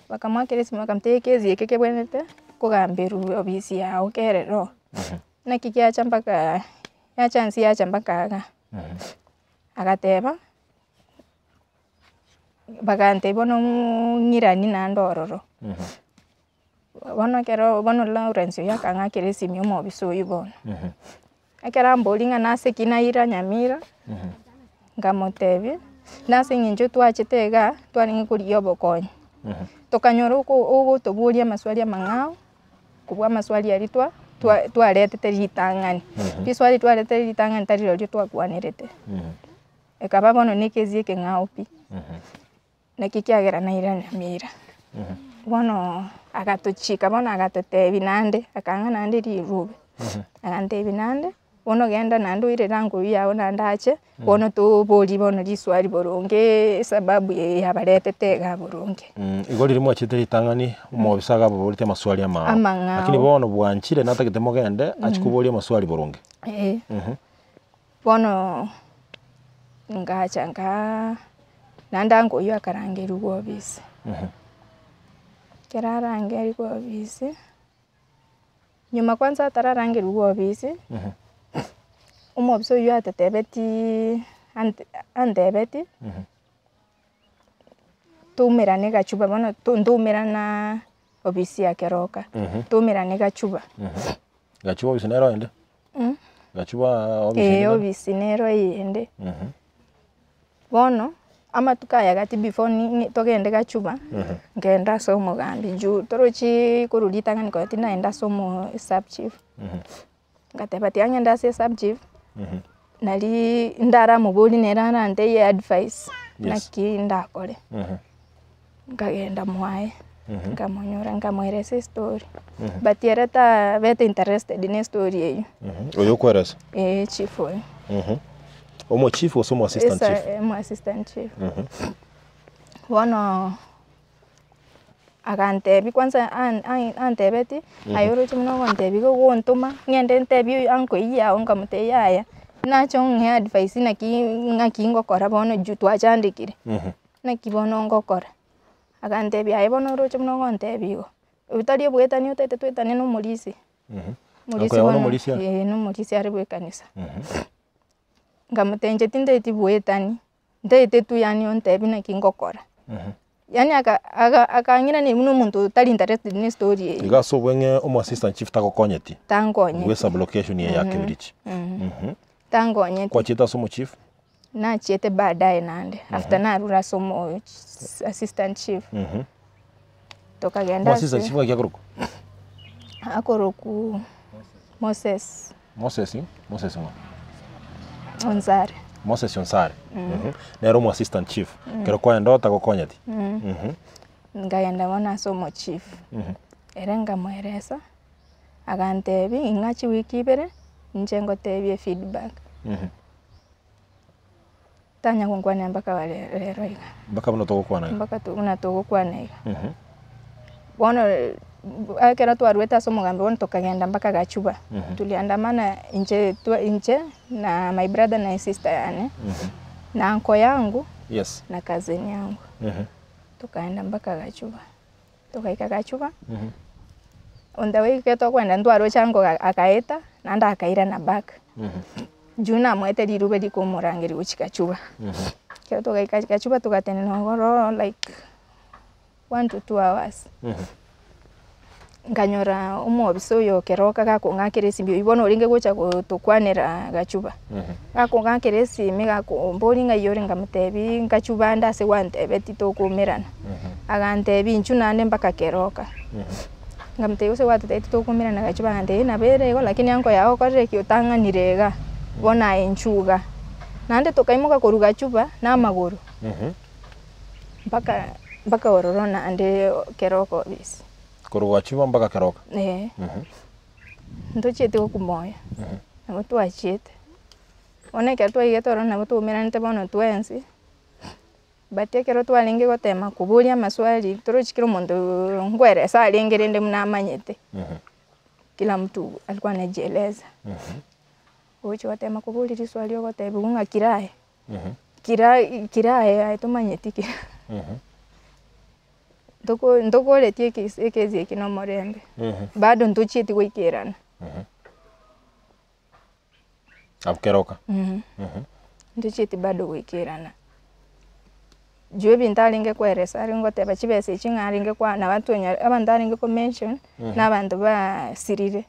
Speaker 2: bakamoakera esimo bakamotebia ekesi eke kebwenerete kogamberwa obisi yago kerero oo. Naki giacha mpaka yacha nse yacha mpaka igaa. Agateba, bagantebia bono ng'irani naende ororo. Bono ekero bono Lawrence oyio akang'akera esimi omobisa oyio bono. Ekero amboria ng'a nase ki naira Nyamira, nkamotebia, nase eng'encho twachete igaa, twarenge korigia obokonyi. Tokanyora oko ogotoboria amaswali amang'ao, kobua amaswali aria twa twa twaretete ritang'ani. Riswali twaretete ritang'ani tari rirorio twakwanerete. Ekaba bono na ekesi ekeng'ao pi. Naki ekiagera naira Nyamira. Bono agatochika bono agatotebia naende, akang'a naende rirube, agantebia naende, bono genda naende oire rango eywo yago naende ache, bono toborie bono riswali borongeee esababu eye yabaretete igaa boronge.
Speaker 3: Igo riria mwachete ritang'ani, omobisa agababoretie amaswali amao.
Speaker 2: Amang'ao.
Speaker 3: Lakini bono bwanchire natagete mogende, achie koboria amaswali boronge.
Speaker 2: Eh. Bono ngacha nkaa naende ango oywo akarangerigwa obisi, ekero arangerigwa obisi, nyuma kwanza atararangerigwa obisi, omobisa oywo atotebetiiii ante antebeti, toumerane gachuba bono to ntoumerana obisi ya keroka, toumerane gachuba.
Speaker 3: Gachuba obisi nero ende? Gachuba obisi
Speaker 2: Eeh
Speaker 3: ende nero?
Speaker 2: obisi nero eyende. Bono, amatuko aya gati before ni togende gachuba, nkagenda ase omogambi juu torochiii korwa ritang'ani konya tinaenda ase omo sub chief. Ngateba tiga ng'ende ase esub chief, nariii ndaramoborie nere arantebie advice,
Speaker 3: Yes.
Speaker 2: naki ndakore. Nkagenda mwaye, nkamonyora nkamoeresa estory, but ere tabete interested na estory eywo.
Speaker 3: Oyo okoeresa?
Speaker 2: Eeh chief oyo.
Speaker 3: Omo chief gose omo assistant
Speaker 2: Esa
Speaker 3: chief?
Speaker 2: omo assistant chief. Bono. Agantebia kwanza an- an- antebetie, aye oroche buna ogontebia iga ogontoma, ng'ende ntebie oyo uncle eywo yago nkamotebia yaya, nache ong'e advice naki ng'aki ngokora bono juu twachandekire, naki bono ngokora. Agantebia aye bono oroche buna ogontebia igo, otari oboetani otagete toetane na omorisia,
Speaker 3: Uncle
Speaker 2: omorisia
Speaker 3: yago
Speaker 2: bono
Speaker 3: nomorisia?
Speaker 2: eh na omorisia are bwa ekanisa. Nkamotebia inche tintageti boetani. Ntaete tu yaani ontebie naki ngokora. Yaani aka aka akang'iraneria buna omonto otari interested na estory eye.
Speaker 3: Iga ase obweng'e omo assistant chief tagokonyeti
Speaker 2: Tankonyeti.
Speaker 3: bwe sublocation eye ya Kebirichi.
Speaker 2: Tankonyeti.
Speaker 3: Kwachiete ase omochief?
Speaker 2: Nachiete baadaye naende, after narure ase omo assistant chief. Tokagenda
Speaker 3: Omo assistant
Speaker 2: ase
Speaker 3: chief ng'aki akorokwa?
Speaker 2: akorokwa Moses.
Speaker 3: Moses, Moses ng'o?
Speaker 2: Onsare.
Speaker 3: Moses Onsare. Nere omo assistant chief. Ekero kwaenda otagokonyeti.
Speaker 2: Nkagenda bono ase omochief, ere nkamoeresa, agantebia ing'a chiwiki ibere, inche ngotebie efeedback. Tanya gonkwanera mpaka ba rero iga.
Speaker 3: Mpaka buna togokwana iga.
Speaker 2: Mpaka to buna togokwana iga. Bono ekero twaruete ase omogambi bono tokagenda mpaka Gachuba, tuliandamana inche twa inche na my brother na esister yane, na uncle yangu,
Speaker 3: Yes.
Speaker 2: na cousin yangu, tokaenda mpaka Gachuba. Togaika Gachuba, on the way ekero tokoenda ntwaroche uncle akaeta, naende akairana back. Juu namoete rirube rikomorangeria gochia Gachuba. Ekero togaika Gachuba togatenena igoro like one to two hours. Nkanyora omobisa oyo keroka gakong'akera esimi oywo bono orenge gocha gotokwanera Gachuba. Gakong'akera esimi gakomboria ng'ai ore nkamotebia Gachuba ande ase gwantebetie tokoumerana. Agantebia inchuo naende mpaka keroka. Nkamotebia gose gwatotebetie tokoumerana Gachuba agantebia nabo ere igo lakini anko yago okorire ki otang'anire igaa, bono aye inchuo igaa. Naende tokaimoka korwa Gachuba na amagoro. Mpaka mpaka ororo naende keroka obisi.
Speaker 3: Korwa gwachiwa mpaka keroka.
Speaker 2: Eeh. Ntochieti gokumoya, nabo twachiete. Bono ekero twaigete ororo nabo twaumeranete bono twensi, but ekero twarenge gotema koboria amaswali torochi kera omonto nkoeresa arenge rende buna amanyete. Kila mtu alikuwa anajieleza. Ogochia gotema koboria riswali ogotebiwa ng'a kira aye. Kira kira aye aye tomanyeti kira. Ntoko ntokoretie ekesi ekesi eke na omorembe, bado ntochieti goikerana.
Speaker 3: Abwo keroka.
Speaker 2: Ntochieti bado goikerana. Juu ebinto arenge koeresa arenge goteba chibesa echi ng'a arenge kwana batonyora abanto arenge ko mention, na abanto basirire.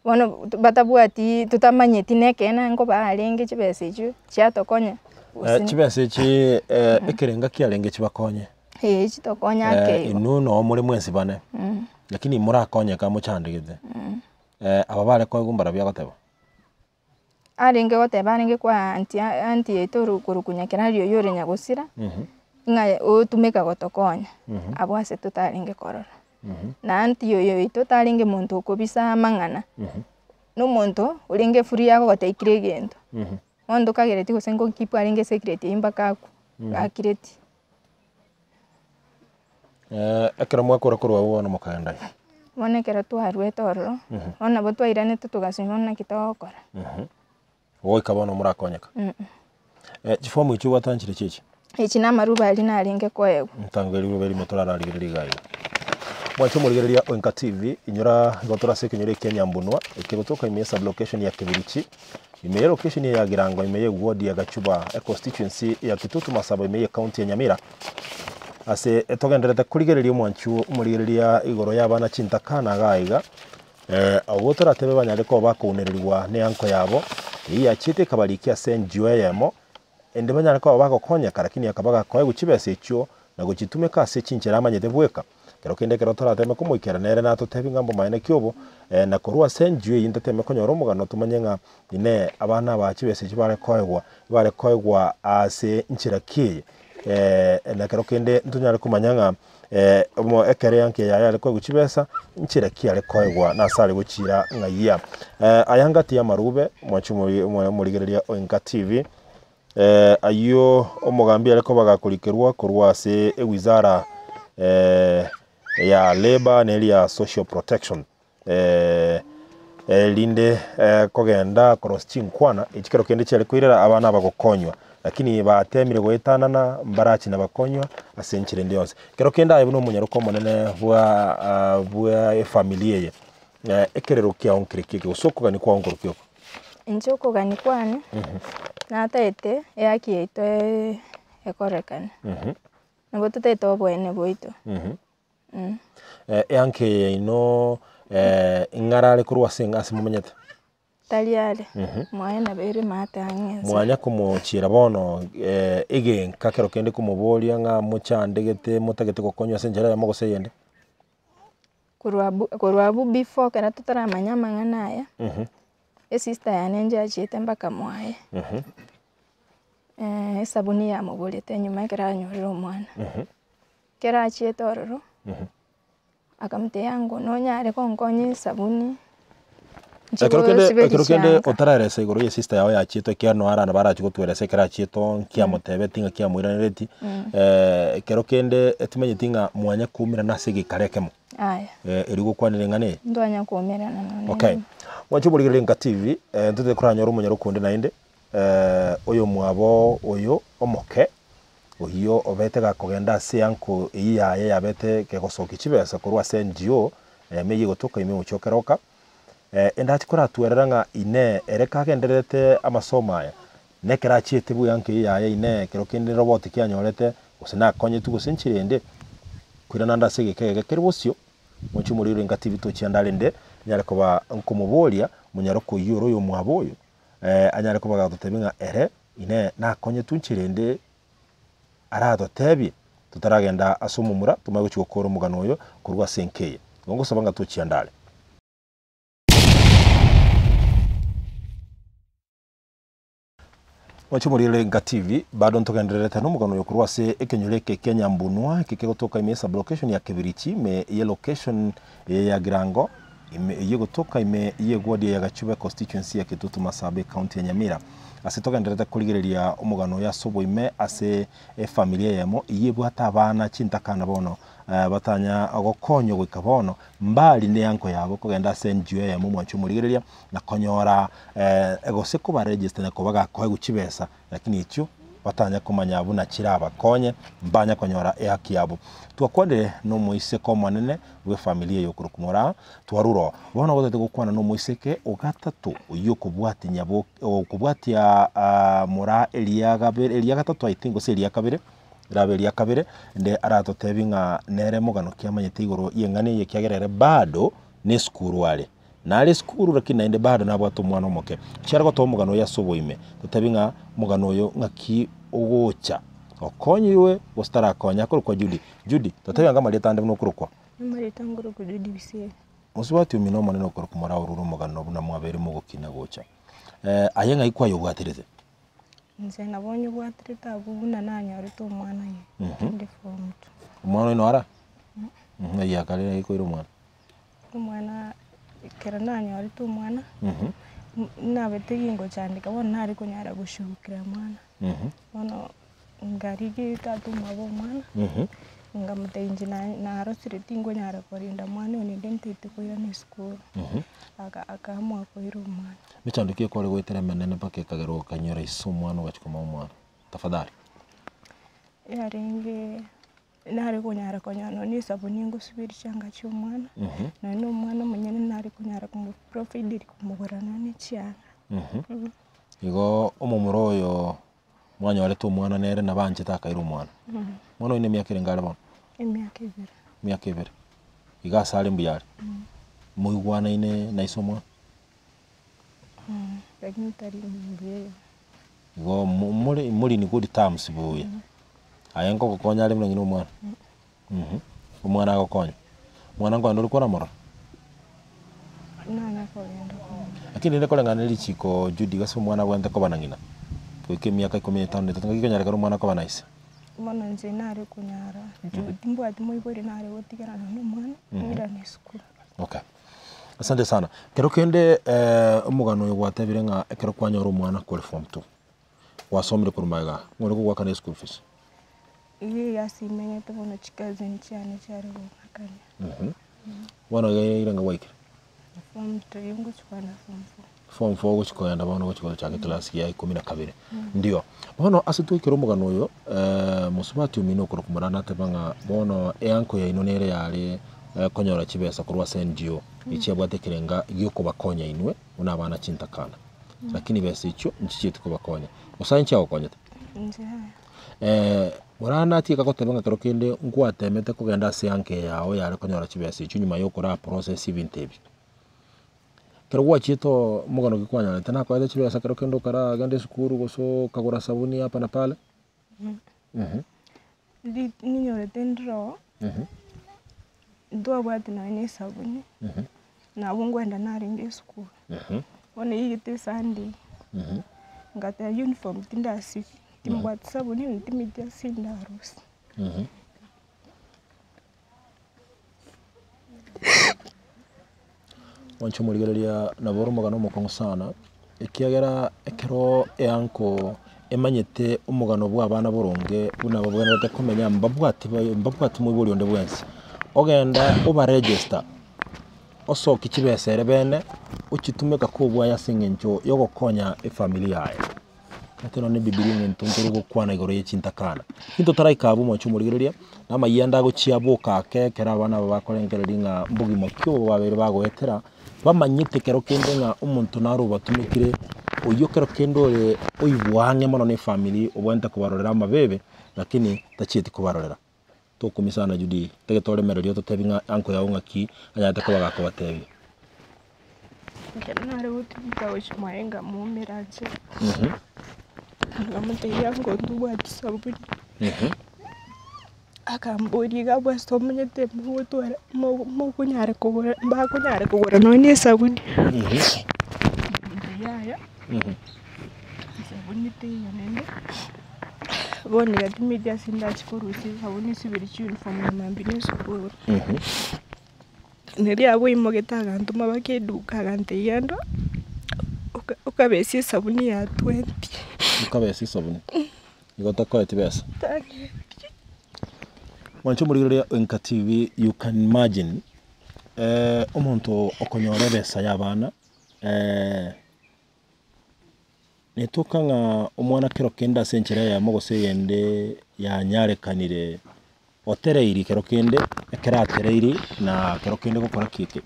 Speaker 2: Bono batabwati totamanyeti na ekeene nkobaa arenge chibesa echio chiatokonya gose.
Speaker 3: Chibesa echi ekerenga kiarenge chibakonye.
Speaker 2: Eeh chitokonye ake igo.
Speaker 3: Inwe noo more mwensi bane, lakini morakonyeka mochandegete, aba bare koegwa mbarabwo agoteba.
Speaker 2: Arenge goteba arenge kwa aunty aunty yaito ore korokwa Nyakerario oywo ore nyagosira, ng'a otumeka gotokonya, abwo ase totarenge korora. Na aunty oyo oito tarenge monto okobisa amang'ana, na omonto orenge free agogotebia kera egento, bono tokagereti gose nko keep arenge esecret eywo mpaka akwe, gakireti.
Speaker 3: Ekero mwakora korwa abwo bono mokaenda aye.
Speaker 2: Bono ekero twaruete ororo, bono nabo twairanete togasima bono naki togokora.
Speaker 3: Goika bono morakonyeka. Chifomu echio gwatanchire chiachi?
Speaker 2: Echi na amaruba aria narenge koegwa.
Speaker 3: Ntango riruba erimo torararigereria iga iga. Mwanche omorigereria o Enka TV, inyora igo tore ase ekenyoro ekia Nyambunwa, ekegotoka ime ye sublocation ya Kebirichi, ime ye location ya Girango ime ye ward ya Gachuba, econstituency ya Kitutu Masaba ime ye county ya Nyamira. Ase togendererete korigereria omwanchi omorigereria igoro y'abana chintakana iga iga, Abwo toratebe banyare koba bakounererigwa neanko yabo, eyio yachiete ekabarikia ase enchio eyemo, ende banyare koba bagokonyeka, lakini akaba gakoegwa chibesa echio na gochitumeka ase chinchera amanyete bweka. Kero kende ekero torateme komoikera nere natotebie ng'a mbomaene ki obo, na korwa ase enchio eyio ntateme konyora omogano tomanye ng'a inee abana aba chibesa echio bare koegwa, bare koegwa ase nchera ki eye? Na kero kende ntonyare komanya ng'a Omo ekero eanki yaye are koegwa chibesa, nchera ki are koegwa na ase are gochiira ng'ai? Aya ngati y'amarube, mwanche omori omorigereria o Enka TV, ayio omogambi are koba gakorikerwa korwa ase ewizara ya labour na eria ya social protection. Erinde kogenda korosia chinkwana echi kero kende chiare koirera abana aba gokonywa, lakini batemire goetanana mbarachi nabakonywa ase enchera ende yonsi. Kero kende aye buna omonyaroka omonene bwa bwa efamiri eye, ekerero kiao nkere ki eke gose okogania kwao nkoro ki oko?
Speaker 2: Inche okogania kwane, nataete ehaki yaito ekorekane, nabo totaete oboene bwaito.
Speaker 3: Eanka eye yaino ing'ara are korwa ase ase momenyete?
Speaker 2: Tari are, mwaye nabo ere maate ang'e inse.
Speaker 3: Mwanya komochiera bono egenka kero kende komoboria ng'a mochandegete motagete gokonywa ase enchera eyemo gose eyende?
Speaker 2: Korwa abwo korwa abwo before ekero totaramanya amang'ana aya, esister yane nchiachiete mpaka mwaye. Esabuni yamoborete nyuma ekero anyorire omwana. Ekero achiete ororo, akamotebia ango nonyare konkonya esabuni, Nchie
Speaker 3: Ekero kende
Speaker 2: gosiberi
Speaker 3: ekero kende
Speaker 2: chianga.
Speaker 3: otaraeresa igoro ya sister yao yachiete ekiagera nonya arana barachi gotweresa ekero achiete oo nkiamotebeti ng'a kiamoiranereti, ekero kende timanyeti ng'a mwanya koumerana ase egekaro ekemo,
Speaker 2: Aya.
Speaker 3: erio gokwanera eng'ana eye.
Speaker 2: Ntwanya koumerana nonya
Speaker 3: Okay,
Speaker 2: rimo.
Speaker 3: mwanche omorigereria Enka TV, ntotete koranyora omonyaro onde naende, oyomwabo oyo omoke, oyio obete gakogenda ase eanko eyio yaye yabete kegosokia chibesa korwa ase NGO, ime eyio egotoka ime omochie o Keroka. Endachi koratwerera ng'a inee ere kagendererete amasomo aya, nekero achiete bweanko eyio yaye inee ekero kende roboti ki anyorete, gose nakonyetwe gose nchera ende, koirana ande ase egeka eke kere bosio, mochie omorero engati bitochia ande arende, nyare koba nkomoboria, monyaroke oyio ore oyomwabo oyo, anyare koba gagototebia ng'a ere inee nakonyetwe nchera ende aratotebie, totaragenda ase omomura, tomanye gochia gokora omogano oyo korwa ase enka eye. Igo ngosaba ng'a tochia ande are. Mwanche omorigereria Enka TV, bado ntogendererete nomogano oyo korwa ase ekenyoro eke kia Nyambunwa, eke kegotoka ime y'esublocation ya Kebirichi, ime y'elocation eye ya Girango, ime eyio egotoka ime y'eward ya Gachube constituency ya Kitutu Masaaba ecounty ya Nyamira. Ase togendererete korigereria omogano oyo ase oboime ase efamiri eyemo eyio ebwate abana chintakana bono batanya gokonywa goika bono mbari neanko yabo kogenda ase NGO eyemo mwanche omorigereria na konyora gose koba register na koba gakoegwa chibesa lakini echio batanya komanya buna chirabakonye mbanya konyora ehaki yabo. Twakwanire na omoiseke omonene bw'efamiri eye okorokwa Moraa, twarure oo. Bono gotagete gokwana na omoiseke o gatato oyio okobwatia nyabo okobwatia Moraa eria gabere eria gatato I think gose eria kabere, erabe eria kabere, ende aratotebie ng'a nere mogano ki amanyete igoro y'eng'ana eye ekiagera ere bado na esukuru are. Nare esukuru lakini naende bado nabwate omwana omoke. Chiare gotoa omogano oyo ase oboime, totebi ng'a omogano oyo ng'aki ogocha, okonyirwe gose tarakonya. Akorokwa Judy. Judy, totebi ange amarieta ande buna okorokwa.
Speaker 5: Amarieta nkorokwa Judy Bisieri.
Speaker 3: Mosubati omino omonene okorokwa moraorure omogano buna mwabeire mogokina gocha. Aye ng'ai kwayobwaterete?
Speaker 5: Inche nabo nyobwaterete abwo buna nanyorete omwana oye, tindi form two.
Speaker 3: Omwana oino ara? Ng'ai akare ng'ai koira omwana?
Speaker 5: Omwana ekero nanyorete omwana, nabete gingochandeka bono nare konyara goshughulikira mwana, bono nkarigia tata omwabo omwana, nkamotebia inche na- narosire tingonyara korenda mwana oyo naende ntaete koirana esukuru, aka akaamua koira omwana.
Speaker 3: Mechando ki ekore goetera emenene mpaka ekagera okanyora ise omwana ogachia komoa omwana? Tafadhali.
Speaker 5: Yarenge Nare konyara konyora nonya na esabuni ngosiberia chianga chia omwana, nonya na omwana omonyene nare konyara komoprovideri komogorera nonya na echianga.
Speaker 3: Igo omomura oyo mwanyorete omwana nere nabo anchete akaira omwana. Omwana oyio na emiaka erenge are bono?
Speaker 5: Emiaka ebere.
Speaker 3: Emiaka ebere. Iga ase are mbuya are? Moigwanaine na ise omwana?
Speaker 5: Lakini tari mbuya igo.
Speaker 3: Igo mo- more more in good terms buya. Aye nkogokonya are buna ng'ina omwana? Omwana agokonya. Omwana nkogenda ore koramorora?
Speaker 5: Nanya kogenda komorora.
Speaker 3: Lakini rende koreng'ana na richiko Judy gose omwana abwenerete koba na ng'ina, goika emiaka ikomi na etano na etato ng'aki konyara ekero omwana akoba na ise.
Speaker 5: Bono inche nare konyara, inche timbwati moibori nare gotigerana na omwana, ng'irane esukuru.
Speaker 3: Okay. Asante sana. Kero kende omogano oyo gwatebire ng'a ekero kwanyora omwana kore form two, gwasomire korwa magega, ng'o ore kogoakana eschool fees?
Speaker 5: Iga egasi imenyete bono chicousin chiane chiare kong'akania.
Speaker 3: Bono iga ere ng'a gwaikire?
Speaker 5: Form three ngochia kogenda form four.
Speaker 3: Form four ogochia kogenda bono ogochia gochaka eclass ya ikomi na kabere. Ndio. Bono ase twaikera omogano oyo, mosubati omino okorokwa Morana ateba ng'a bono eanko yaino nere yare konyora chibesa korwa ase NGO, echi abwate ekerenga giokobakonya inwe buna abana chintakana. Lakini besa echio nchichieti kobakonya. Gose aye nchiagokonyete?
Speaker 5: Inche yaya.
Speaker 3: Morana atiga goteba ng'a kero kende nkwatemete kogenda ase eanko eye yao yare konyora chibesa echio nyuma ya okora process ebinto ebi. Ekero gwachiete oo omogano ki kwanyorete nakoete chibesa ekero kende okaragenda esukuru gose okagora sabuni hapa na pale?
Speaker 5: Ri ninyorete ndire oo, ntwabwate nonye na esabuni, nabo nkoenda narenge esukuru, bono eigete esunday, ngateba uniform tindasibia, timbwati sabuni ntimeti ase ndarusia.
Speaker 3: Mwanche omorigereria nabo ore omogano omokong'u sana, ekiagera ekero eanko emanyete omogano bwa abana boronge buna babwenerete komenya mbabwati baye mbabwati moibori onde bwensi, ogenda obaregister, osoki chibesa ere bene, ochitumeka kobua ase eng'encho ya ogokonya efamiri yaye. Ekero ne ebibiria eng'ento ntore gokwana igoro ya chintakana. Intwe taraika abwo mwanche omorigereria, na amayianda agochia boka ake ekero abana aba bakorengereria ng'a mbogima ki obo babeire bagoetera, bamanyete kero kende ng'a omonto naro obatumekire, oywo kero kende ore oibwa ang'e mono na efamiri obwenerete kobarorera amabebe, lakini tachieti kobarorera. Tokumia sana Judy, tagete oremereria ototebi ng'a uncle yao ng'aki anyarete koba gakobatebia.
Speaker 5: Ekero nare gotumeka gochia mwaye nkamoumera inche, nkamotebia uncle ntobwati sabuni, akamboria iga abwo ase omonyete mogotwara mogo mokonyara kogora mbakonyara kogora nonye na esabuni, nkamotebia yaya, esabuni teiyo naende. Bono igatimeti ase ndachie korusia esabuni nsibere chiuniform na mambia na esukuru. Neri abwo aimogete agantoma mpaka eduka agantebia genda oka- okabesie esabuni ya twenty.
Speaker 3: Okabesie esabuni, igo takoeti besa.
Speaker 5: Tang'eti.
Speaker 3: Mwanche omorigereria o Enka TV, you can imagine omonto okonyora ebesa ya abana. Netoka ng'a omwana kero kende ase enchera eyemo gose eyende yanyarekanire otereiri kero kende, ekero atereiri na kero kende gokora ki eke,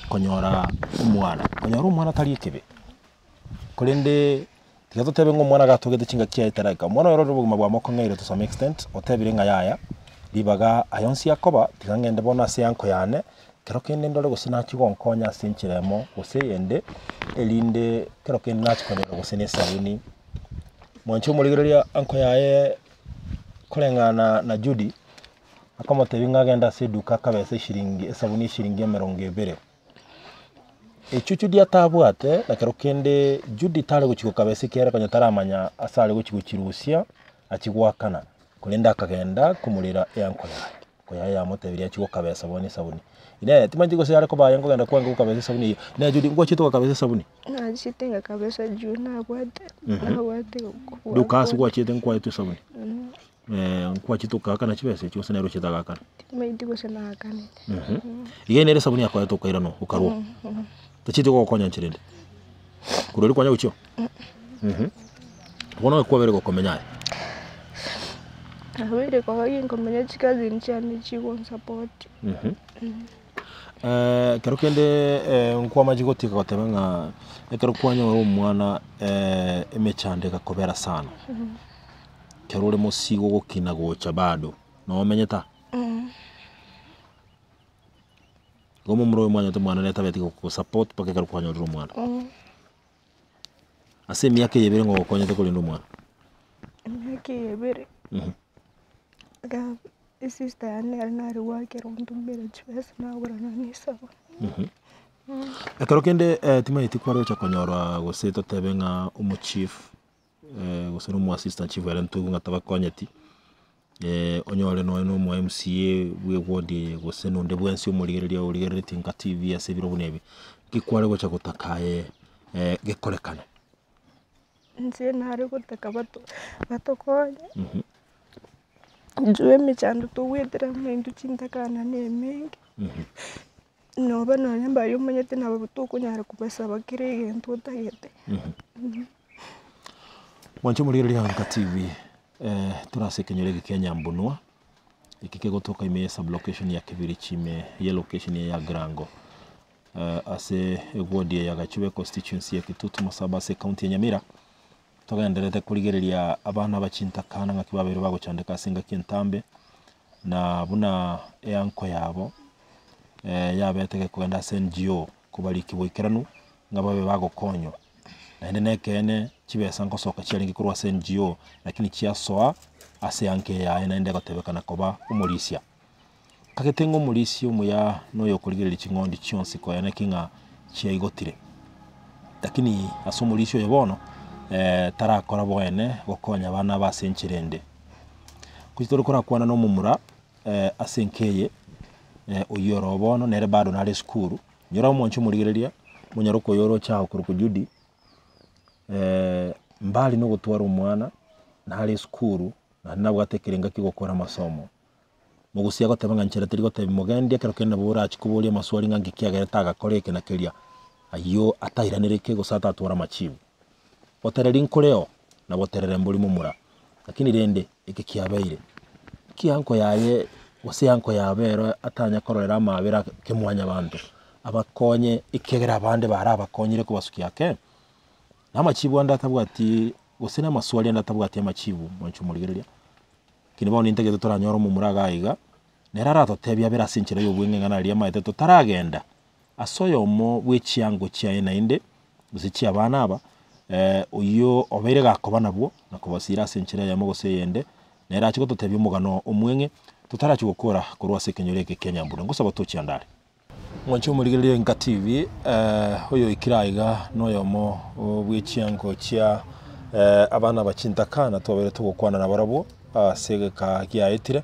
Speaker 3: konyora omwana. Konyora omwana tari ekebe, korende tiga totebe ng'a omwana gatogete chingaki chiaye taraika, omwana oyo orore obogima bwamokong'eire to some extent, otebire ng'a yaya, ribaga aya onsi akoba, tiga ng'ende bono ase eanko yane, Kero kende ndore gose nachie gonkonya ase enchera emo gose eyende, erinde kero kende nachie konyora gose na esabuni. Mwanche omorigereria anko yaye koreng'ana na Judy, akamotebia ng'a agende ase eduka akabesa eshiringi esabuni eshiringi emerongo ebere. Echio Judy atabwate, na kero kende Judy tare gochia gokabesa ekiagera konya taramanya ase are gochia gochirusia achie goakana, korende akagenda komorera eanko yaye. Konya yamotebirie achie gokabesa bono esabuni. Inee! Timanyeti gose yare koba aye nkogenda kwange gokabesa esabuni eyio? Inee Judy, ngwachete gokabesa esabuni?
Speaker 5: Nachete ngakabesa juu nabwate nabwate kobua
Speaker 3: Duka ase
Speaker 5: kwane.
Speaker 3: gwachete nkwaetwe esabuni? Nkwachete okaakana chibesa echio gose nere ochete agaakana?
Speaker 5: Timanyeti gose naakanete.
Speaker 3: Iga nere esabuni yakoete okairanwa okarwa. Tachieti gogokonya nchera ende. Korwa erio kwanya gochia oo? Bono kwabere gokomenya aye.
Speaker 5: Nabeire koba ginkomenya chicousin chiane chigonsupport.
Speaker 3: Ekero kende nkwamache gotiga goteba ng'a ekero kwanyora omwana emechando egakobera sana, ekero ore mosigo gokina gocha bado, nomenyete aa? Igo momura oyo mwanyete omwana nere tabeti gogosupport mpaka ekero kwanyorire omwana. Ase emiaka eye ebere ng'o ogokonyete korenda omwana?
Speaker 5: Emiaka eye ebere, iga esister yane nere nare goakera ontomere chibesa nagora nonye esabuni.
Speaker 3: Ekero kende timanyeti kware gocha konyora gose totebe ng'a omochief gose na omo assistant chief ere ntoigwe ng'a tabakonyeti, onyore nonye na omo MCA bwa eward eye gose na onde bwensi omorigereria origereretie nka TV ase ebiro buna ebi, nki kware gocha gotaka aye gekorekane?
Speaker 5: Inche nare gotaka bato batokonye, intwe emechando togwetera buna intwe chintakana na emenge, noba nonye mbaria omanyete nabo tokonyara kobasaba kera egento otagete.
Speaker 3: Mwanche omorigereria Nka TV, tore ase ekenyoro eke kia Nyambunwa, eke kegotoka ime ye sublocation ya Kibirichi ime ye location eye ya Girango, ase eward eye ya Gachube constituency ya Kitutu Masaba ase ecounty ya Nyamira, togendererete korigereria abana aba chintakana ng'aki babeire bagochandeka ase engaki entambe, na buna eanko yabo yabete gekogenda ase NGO kobariki boikeranu ng'a babe bagokonywa. Naende na ekeene chibesa ngosoka chiarenge korwa ase NGO lakini chiasoa ase eanka eye yaye naende egotebekana koba omorisia. Kagete ng'a omorisia omuya na oyokorigereria ching'ondi chionsi konya naki ng'a chiaigotire. Lakini ase omorisia oyo bono tarakora boene gokonya abana aba ase enchera ende. Gochi tore korakwana na omomura ase enka eye, oyio oro bono nere bado nare esukuru, nyora omonche omorigereria. Omonyaroka oyo oroche aye okorokwa Judy, mbari na ogotwara omwana, nare esukuru, naende nabwate ekerenga kia ogokora amasomo. Mogusia agoteba ng'a nchera teri gotebi mogendi ekero kende nabo orachie koboria amaswali ng'a nki kiagerete agakora eke na keria, ayio atairanereke gose atatware amachibu. Botereri nkoreo, na boterere mbori momura, lakini rende eke kiabeire, kianko yaye gose eanko yabo ero atanya kororera amabera kemwanyabanto, abakonye ekiagera abande barabakonyire kobasukia ake, na amachibu ande atabwati gose na amaswali ande atabwati amachibu mwanche omorigereria, lakini bono nintagete toranyore omomura iga iga, nere aratotebie abere ase enchera ya obweng'e ng'a naria amaete totaragenda. Ase oyomo bwe chiango chiaye naende, gose chi'abana aba, oyio obeire gakoba nabwo, na kobasiira ase enchera eyemo gose eyende, nere ache gototebia omogano omweng'e, totarachia gokora korwa ase ekenyoro eke kia Nyambura. Ngosaba tochia ande are. Mwanche omorigereria Enka TV, oyoikire aiga noyomo bwe chiango chia abana aba chintakana twabeire togokwana nabarabwo. Ase egeka giaetire,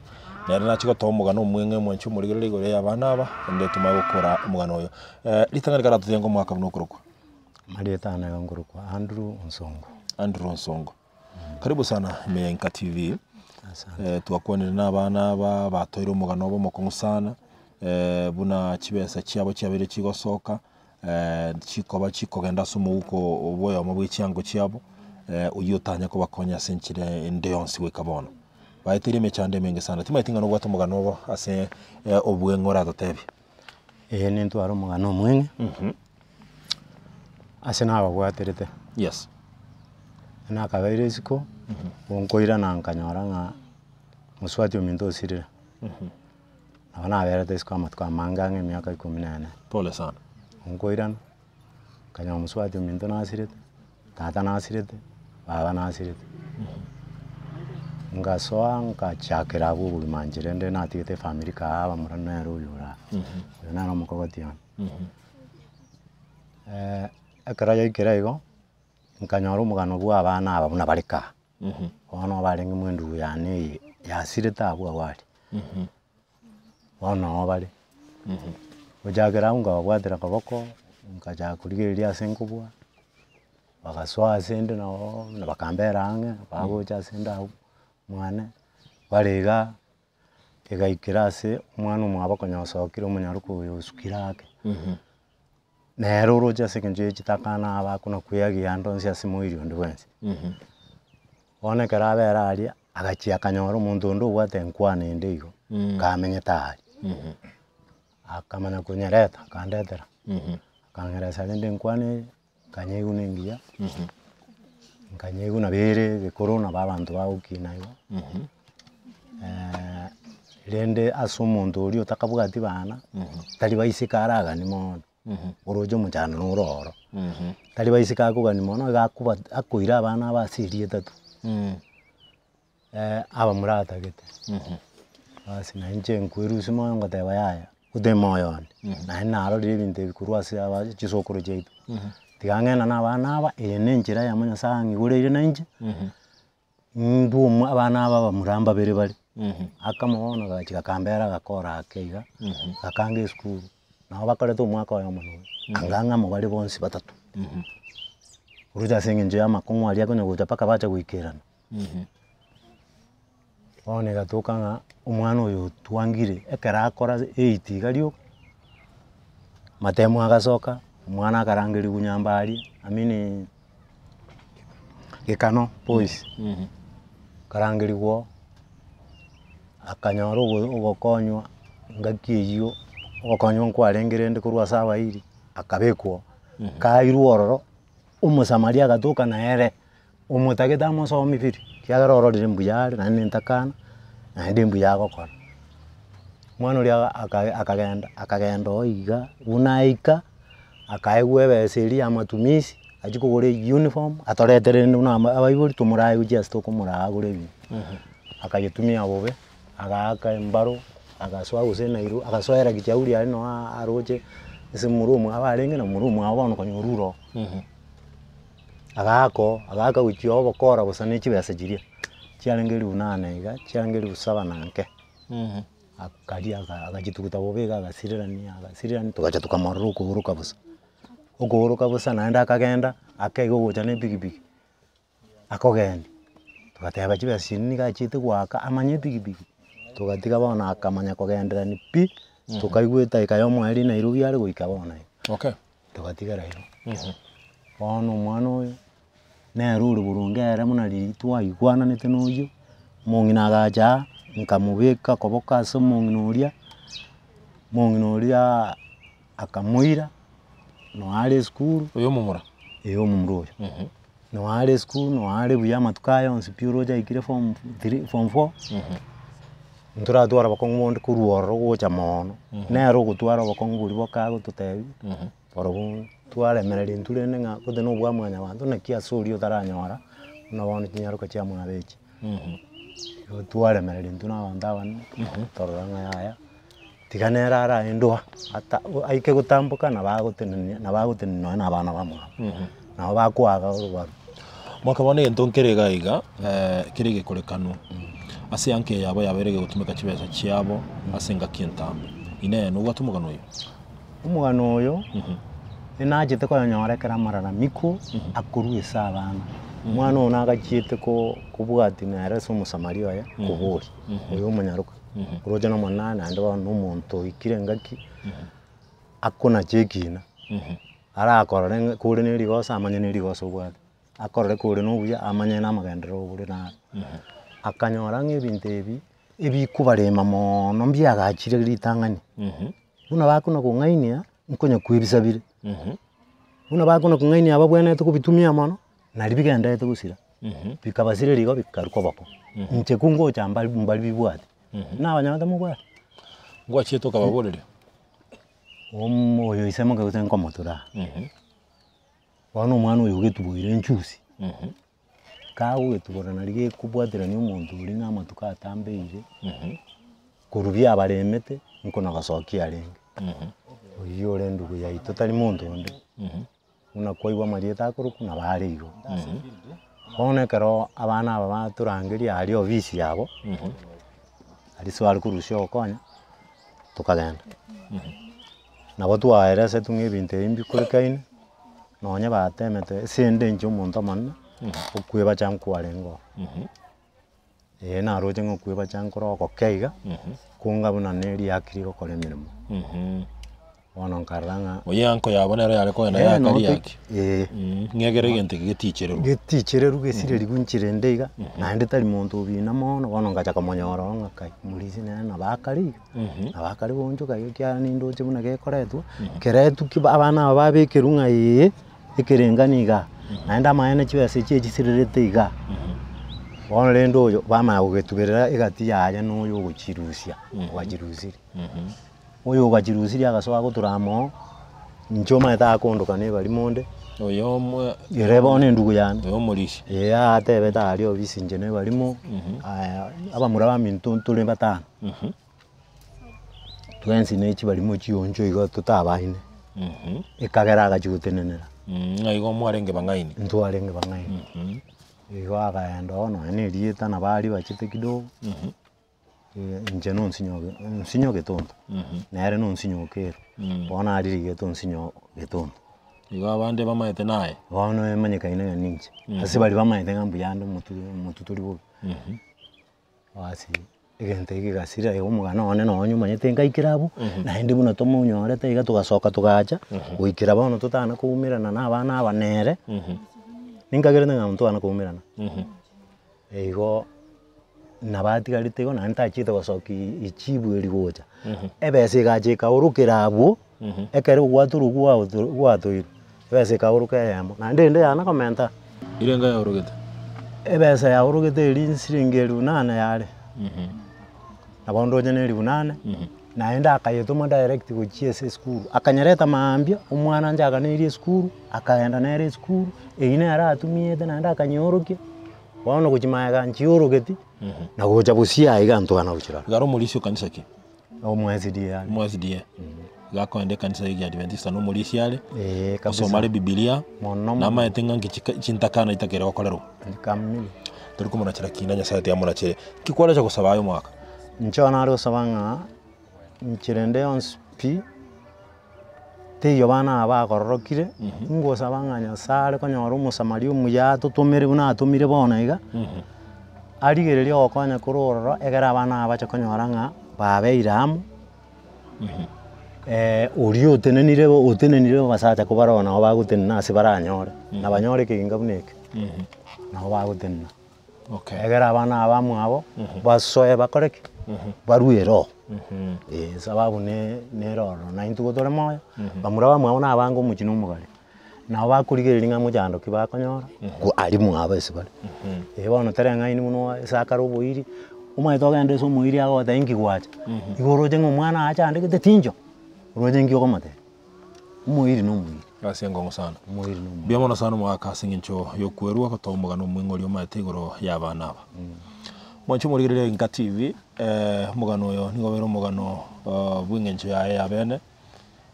Speaker 3: nere nachie gotoa omogano omweng'e omwanchi omorigereria igoro y'abana aba, naende tomanye gokora omogano oyo. Ritang'ani karatotebie ng'a omwaka buna okorokwa.
Speaker 1: Amarieta ane iga nkorokwa Andrew Onsongo.
Speaker 3: Andrew Onsongo. Karibu sana ime ya Enka TV.
Speaker 1: Asante.
Speaker 3: Twakwanire na abana aba batoire omogano obo omokong'u sana, buna chibesa chiabo chiabeire chigosoka, chikoba chikogenda ase omouko bwoyomo bwe chiango chiabo, oyio otanya kobakonya ase enchera ende yonsi goika bono. Baeteire emechando emenge sana, timanyeti ng'a nobwate omogano obo ase obweng'e oratotebie.
Speaker 1: Eeh nintware omogano omweng'e, ase nababwaterete.
Speaker 3: Yes.
Speaker 1: Nakabeire isiko, nkoirana nkanyora ng'a mosubati ominto osirire. Nabo naberete isiko amatuko amange ang'e emiaka ikomi na ene.
Speaker 3: Pole sana.
Speaker 1: Nkoirana, nkanyora mosubati ominto nasirete, tata nasirete, baba nasirete. Ngasoa nkachakera abwo obogima inche rende natigete efamiri kaa abamura nere oyo ore aa, oyo nere omokogoti one. Ekero yaikire igo, nkanyora omogano bwa abana aba buna bare kaa. Bono barenge mwa endugu yane eye yasirete abwo abwo aria, bono noo bare. Gochakera abwo nkababwatera koboko, nkachaka korigereria ase nkobua, bagasoa ase inde noo bakambera ang'e, bagocha ase inde abwo mwane, bare igaa, egaikera ase omwana omwabo konya osokire omonyaroka oyo osukire ake. Nere oroche ase eng'encho ye chitakana aba akona kweagia ande onsi ase moiri onde bwensi. Bono ekero abere aria, agachia akanyora omonto onde obwate enkwana ende igo, kamenyete aria. Akamanya konyereta, akandetera, akang'eresa rende enkwana eye, nkanyeigwa na engiya, nkanyeigwa nabo ere egekoro nabo abanto bagokina igo. Rende ase omonto oria otakabwati bana, tari baiseke aragani mono, oroche omochando noro oro, tari baiseke akogani mono iga akoba akoira abana aba ase erieta tu, abamura atagete. Basi na inche nkwerusia moyo ngoteba yaya, gose moyo one, naende narorire ebinto ebi korwa ase aba chisokoro chiaito, tiga ng'ende na abana aba, eye na enchera eyemo nyasaye ang'igoreire na inche. Ndwo omo abana aba abamura mbabere bare, akamo bono gachia gakambera agakora ake iga, gakanga esukuru, nabo bakorete omwaka oyomo na oyo, anga ng'amo bare bonsi batato. Roche ase eng'encho ya amakong'u aria akonya gocha mpaka bacha goikerana. Bono egatoka ng'a omwana oyo otwangire, ekero akora eight iga rioka, matemo agasoka, omwana akarangeriwa nyamba aria, I mean. Gekano boys, akarangerigwa oo, akanyora ogo ogokonywa engaki eywo, ogokonywa nkwarenge rende korwa ase abairi, akabekwa oo, kairwe ororo, omosamaria agatoka nere, omotagete amosomi biri, ekiagera ororire mbuya are naende ntakana, naende mbuya agokora. Omwana oria aka akagenda akagenda oo iga, buna aika. Akaegwa ebesa eria ya amatumisi, achie kogora euniform, atoretere rende buna ama abaibori tomorae gochia ase tokomoraa agore ebinto. Akayetumia bobe, agaaka embaro, agasoa gose Nairobi, agasoera kijauri aria noo aroche ase momura omwabo arenge na momura omwabo bono konya orure oo. Agaaka oo, agaaka gochia obokora bosa na chibesa chiria, chiarenge elifu nane iga, chiarenge elifu saba na nke. Akaria agachituguta bobe iga agasirerania agasirerania togacha tokamorora okoboroka bosa. Okooroka bosa naende akagenda, akaiga ogocha na epikipiki, akogendia. Togateba chibesa chiria nigo achiete goaka amanye epikipiki, togatiga bono akamanya kogenderani pi, tokaigwa edaika ya omoerio Nairobi are goika bono iga.
Speaker 3: Okay.
Speaker 1: Togatigara igo. Bono omwana oyo, nere ore boronge ere buna riria twaigwananete na oyio, omong'ina agacha aa, nkamobeka koboko ase omong'ina oria, omong'ina oriaaa akamoira, noe are esukuru.
Speaker 3: Oyo omomura?
Speaker 1: Ee omomura oyo. Noe are esukuru, noe are buya amatuko aya onsi pi oroche aikire form three form four, ntoratwara bokong'u bonde korwa ororo gocha mono, nere ogotwara obokong'u boria boka agototebia, barobwo twaremereria intwe rende ng'a gose na obwa mwanyabanto naki ase oria otaranyora, buna bono chinyaroka chia mwabo echi. Igo twaremereria intwe na abanto abanene, torora ng'a yaya, tiga nere araendwa ata aike gotamboka nabo agotenenia nabo agotenenia nonye na abana bamwabo, nabo bakoaga orobaru.
Speaker 3: Mwaka bono egento nkere iga iga, kere egekorekanu, ase eanka eye yabo yabeire egegotumeka chibesa chiabo ase engaki entambe. Inee, nobwate omogano oyo?
Speaker 1: Omogano oyo, ninachete koyonyora ekero amararamiko akorwa ase abana. Omwana oyo nagachiete ko kobwatia nere ase omosamaria oye koboria, oyo omonyaroka, oroche na omonene naende bono na omonto oikire engaki, akonacha ekina, arakorore ng'a kore na erigoso amanye na erigoso obwate, akorore kore na obuya amanye na amagenderero ore naro. Akanyora ng'a ebinto ebi, ebikobarema moono mbiagachire ritang'ani. Buna bakona kong'ainia, nkonya kwebisa bire, buna bakona kong'ainia babwenerete kobitumia mono, naria bigendererete gosira, bikabasireria igo bikarwa koboko. Inche kongocha mbari mbari bibwate, nabanyorete mobwate.
Speaker 3: Ngwachiete okababoreria?
Speaker 1: Omo oyo ise moke gose nkomotura, bono omwana oyo ogetuboire enchusi, kagogetubora naria gekobwaterania omonto oria ng'a amatuko atambeire, korwa biabaremete, nkona gosokia arenge. Oyio ore endugu yaito tari monto onde, buna kwaigwa amarieta akorokwa nabo are igo. Bono ekero abana aba batorangeria aria ofisi yabo, aria ase bare korusia ogokonya, tokagenda. Nabo twaeresetwe ng'a ebinto ebi mbikorekaine. Nonye batemete ase ende inche omonto omonene, okwebacha nkwarenge oo. Ee naroche ng'a okwebacha nkore ogoke iga, konga buna na eriaki rigokora emeremo. Bono nkarora ng'a.
Speaker 3: Oye anko yabo nero yare kogenda
Speaker 1: Eh,
Speaker 3: yaka
Speaker 1: note
Speaker 3: riaki.
Speaker 1: eh.
Speaker 3: Ng'egere egento eke getichererwe.
Speaker 1: Getichererwe gesirerigwe nchera ende iga, naende tari monto obina mono, bono ngacha komonyora oo ng'a kai, morisia nere nabo akare iga. Nabo akare goonchoka iga ekiagera nindoche buna gekoretwa, keretwe ki abana aba babekerwe ng'a ee, ekerengani igaa, naende amaene chibesa echi echisirerete igaa. Bono rende oyo bamanya gogetuberera egati yaye na oyo ogochirusia, ogachirusirie. Oyo ogachirusirie agasoa agotura amo oo, inche omanyete akondoka na ebarimo onde,
Speaker 3: Oyo omwe
Speaker 1: ere bono endugu yane.
Speaker 3: oyo omorisia.
Speaker 1: Ee atebete aria ofisi inche na ebarimo, aya abamura baminto ntore batano. Twensi ne chibarimo chioncho igo totabaine, ekagera agachia gotenenera.
Speaker 3: Ng'a igo mwarenge bang'aini.
Speaker 1: Ntwarenge bang'aini. Igo akaenda oo nonya na erieta nabo aria bachete kidogo, inche nonsinyo nsinyo getonto, nere nonsinyo okero, bono aria rigete onsinyo getonto.
Speaker 3: Igo abande bamaete naye.
Speaker 1: Bono emanyekaine ng'a ninche, ase baria bamaete ng'a mbuya ande omotwe omotwe tori bobe. Basi egento eke kegasira igo omogano one nonye omanyete nkaikera abwo, naende buna tomonyorete iga togasoka togacha, goikera bono totana koumerana na abana aba nere, ninkagerete ng'a ntwana koumerana. Igo nabatigarete igo naende tachiete gosokia echibu eria gocha, ebesa egacha ekaorokera abwo, ekero ogwatorwa gwaoto gwatoire, ebesa ekaoroka eyemo, naende ende yana komenta.
Speaker 3: Erenga yaorogete?
Speaker 1: Ebesa yaorogete eria siringi elifu nane yare, nabo ndoche na elifu nane, naende akayetoma direct gochia ase esukuru, akanyereta maambia, omwana inche aganeirie esukuru, akaenda nere esukuru, eywo nere atumiete naende akanyeorokia, bono gochia magega nchiorogeti, na gocha bosio aye iga ntwana gochirora.
Speaker 3: Iga are omorisia o kanisa ki?
Speaker 1: Omo SDA are.
Speaker 3: Omo SDA. Iga akoenda ekanisa ya Ekiadventista na omorisia are,
Speaker 1: Eeh kabisa.
Speaker 3: osoma are Bibilia,
Speaker 1: Mono mono.
Speaker 3: namanyete ng'a nki chika chintakana chitakere gokorerwa.
Speaker 1: Kamili.
Speaker 3: Tori komonachera kina Nyasaye tiamonachere. Nki kwarecha gosaba aye omwaka?
Speaker 1: Inche nare gosaba ng'a inchera ende yonsi pi, Teiyo bana aba bagororokire, ngosaba ng'a Nyasaye are konyora omosamaria omuya atotomere buna atomire bono iga, arigererie ogokonya korwa ororo ekero abana aba bache konyora ng'a babeire amo, oria otenenire otenenire abasacha kobaroo nabo bagotenena ase baranyore, nabanyore ekeginga buna eke, nabo bagotenena.
Speaker 3: Okay.
Speaker 1: Egere abana aba bamwabo, basoe bakore ki? Barue ero. Eh, sababu ne nere ororo, na intwe igo tore moyo, bamura bamwabo na abange omochie na omogare, nabo bakorigereria ng'a mochando ki bakonyora, ko aria mwabo ase bare. Eh bono tereng'aini buna ase akare oboiri, omanyete ogende ase omoiri agogotebia inki gwacha, igo oroche ng'a omwana achandegete tincho, oroche nki okomotebia. Omoiri na omoiri.
Speaker 3: Ase enkong'u sana.
Speaker 1: Omoiri na omoiri.
Speaker 3: Mbuya mono sana omogaka ase eng'encho yokwerwa gotoa omogano omweng'e oria omaete igoro ya abana aba. Mwanche omorigereria Inka TV, omogano oyo nigo obeire omogano bw'eng'encho yaye ya bene,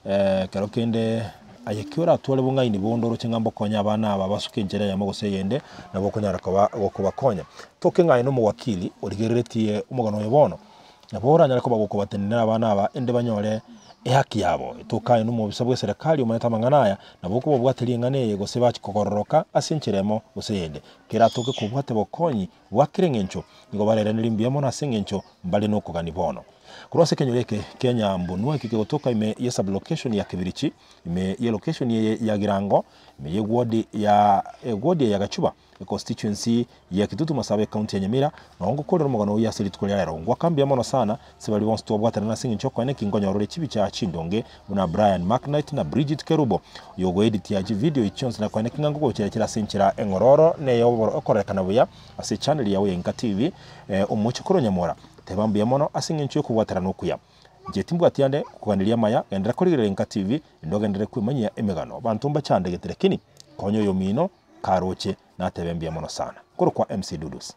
Speaker 3: ekero kende aye ki oratware bong'aini bonde oroche ng'a mbokonye abana aba basuke enchera eyemo gose eyende, nabo okonyara koba gokobakonya. Toke ng'a aye na omowakili origereretie omogano oyo bono, Nabo oranyare koba gokobatenenera abana aba, ende banyore ehaki yabo. Toka aye nomobisa bw'eserekari omanyete amang'ana aya, nabo okobabwateria ring'ana eye gose bachie kogororoka ase enchera emo gose eyende. Keratoke kobwate bokonyi bwa kera eng'encho, nigo bareraneri mbuya mono ase eng'encho mbare nokogania bono. Korwa ase ekenyoro eke kia Nyambunwa eke kegotoka ime ye sublocation ya Kibirichi, ime ye location eye ya Girango, ime ye ward ya eward eye ya Gachuba, Econstituency ya Kitutu Masaba ecounty ya Nyamira, noo ngokorera omogano oyio ase rituko ria rero. Ngwaka mbuya mono sana ase baria bonsi twabwatanana ase eng'encho yokoene ki nkonyora ore chibicha chindonge buna Brian McKnight na Bridget Kerubo oyo ogoeditia chividio echi chionsi na koene ki ng'a ngogochiachera ase enchera eng'ororo na ey'okorekana buya ase echannel yao ya Inka TV omochokoro Nyamora. Teba mbuya mono ase eng'encho yokobwaterana okuya. Inche timbwati ande gokoganeria amaya, genderera korigereria Inka TV naende ogenderere kwemanyia emegano. Abanto mbachandegete lakini konya oyomino. Karoche natebe mbuya mono sana. Korokwa MC Dudus.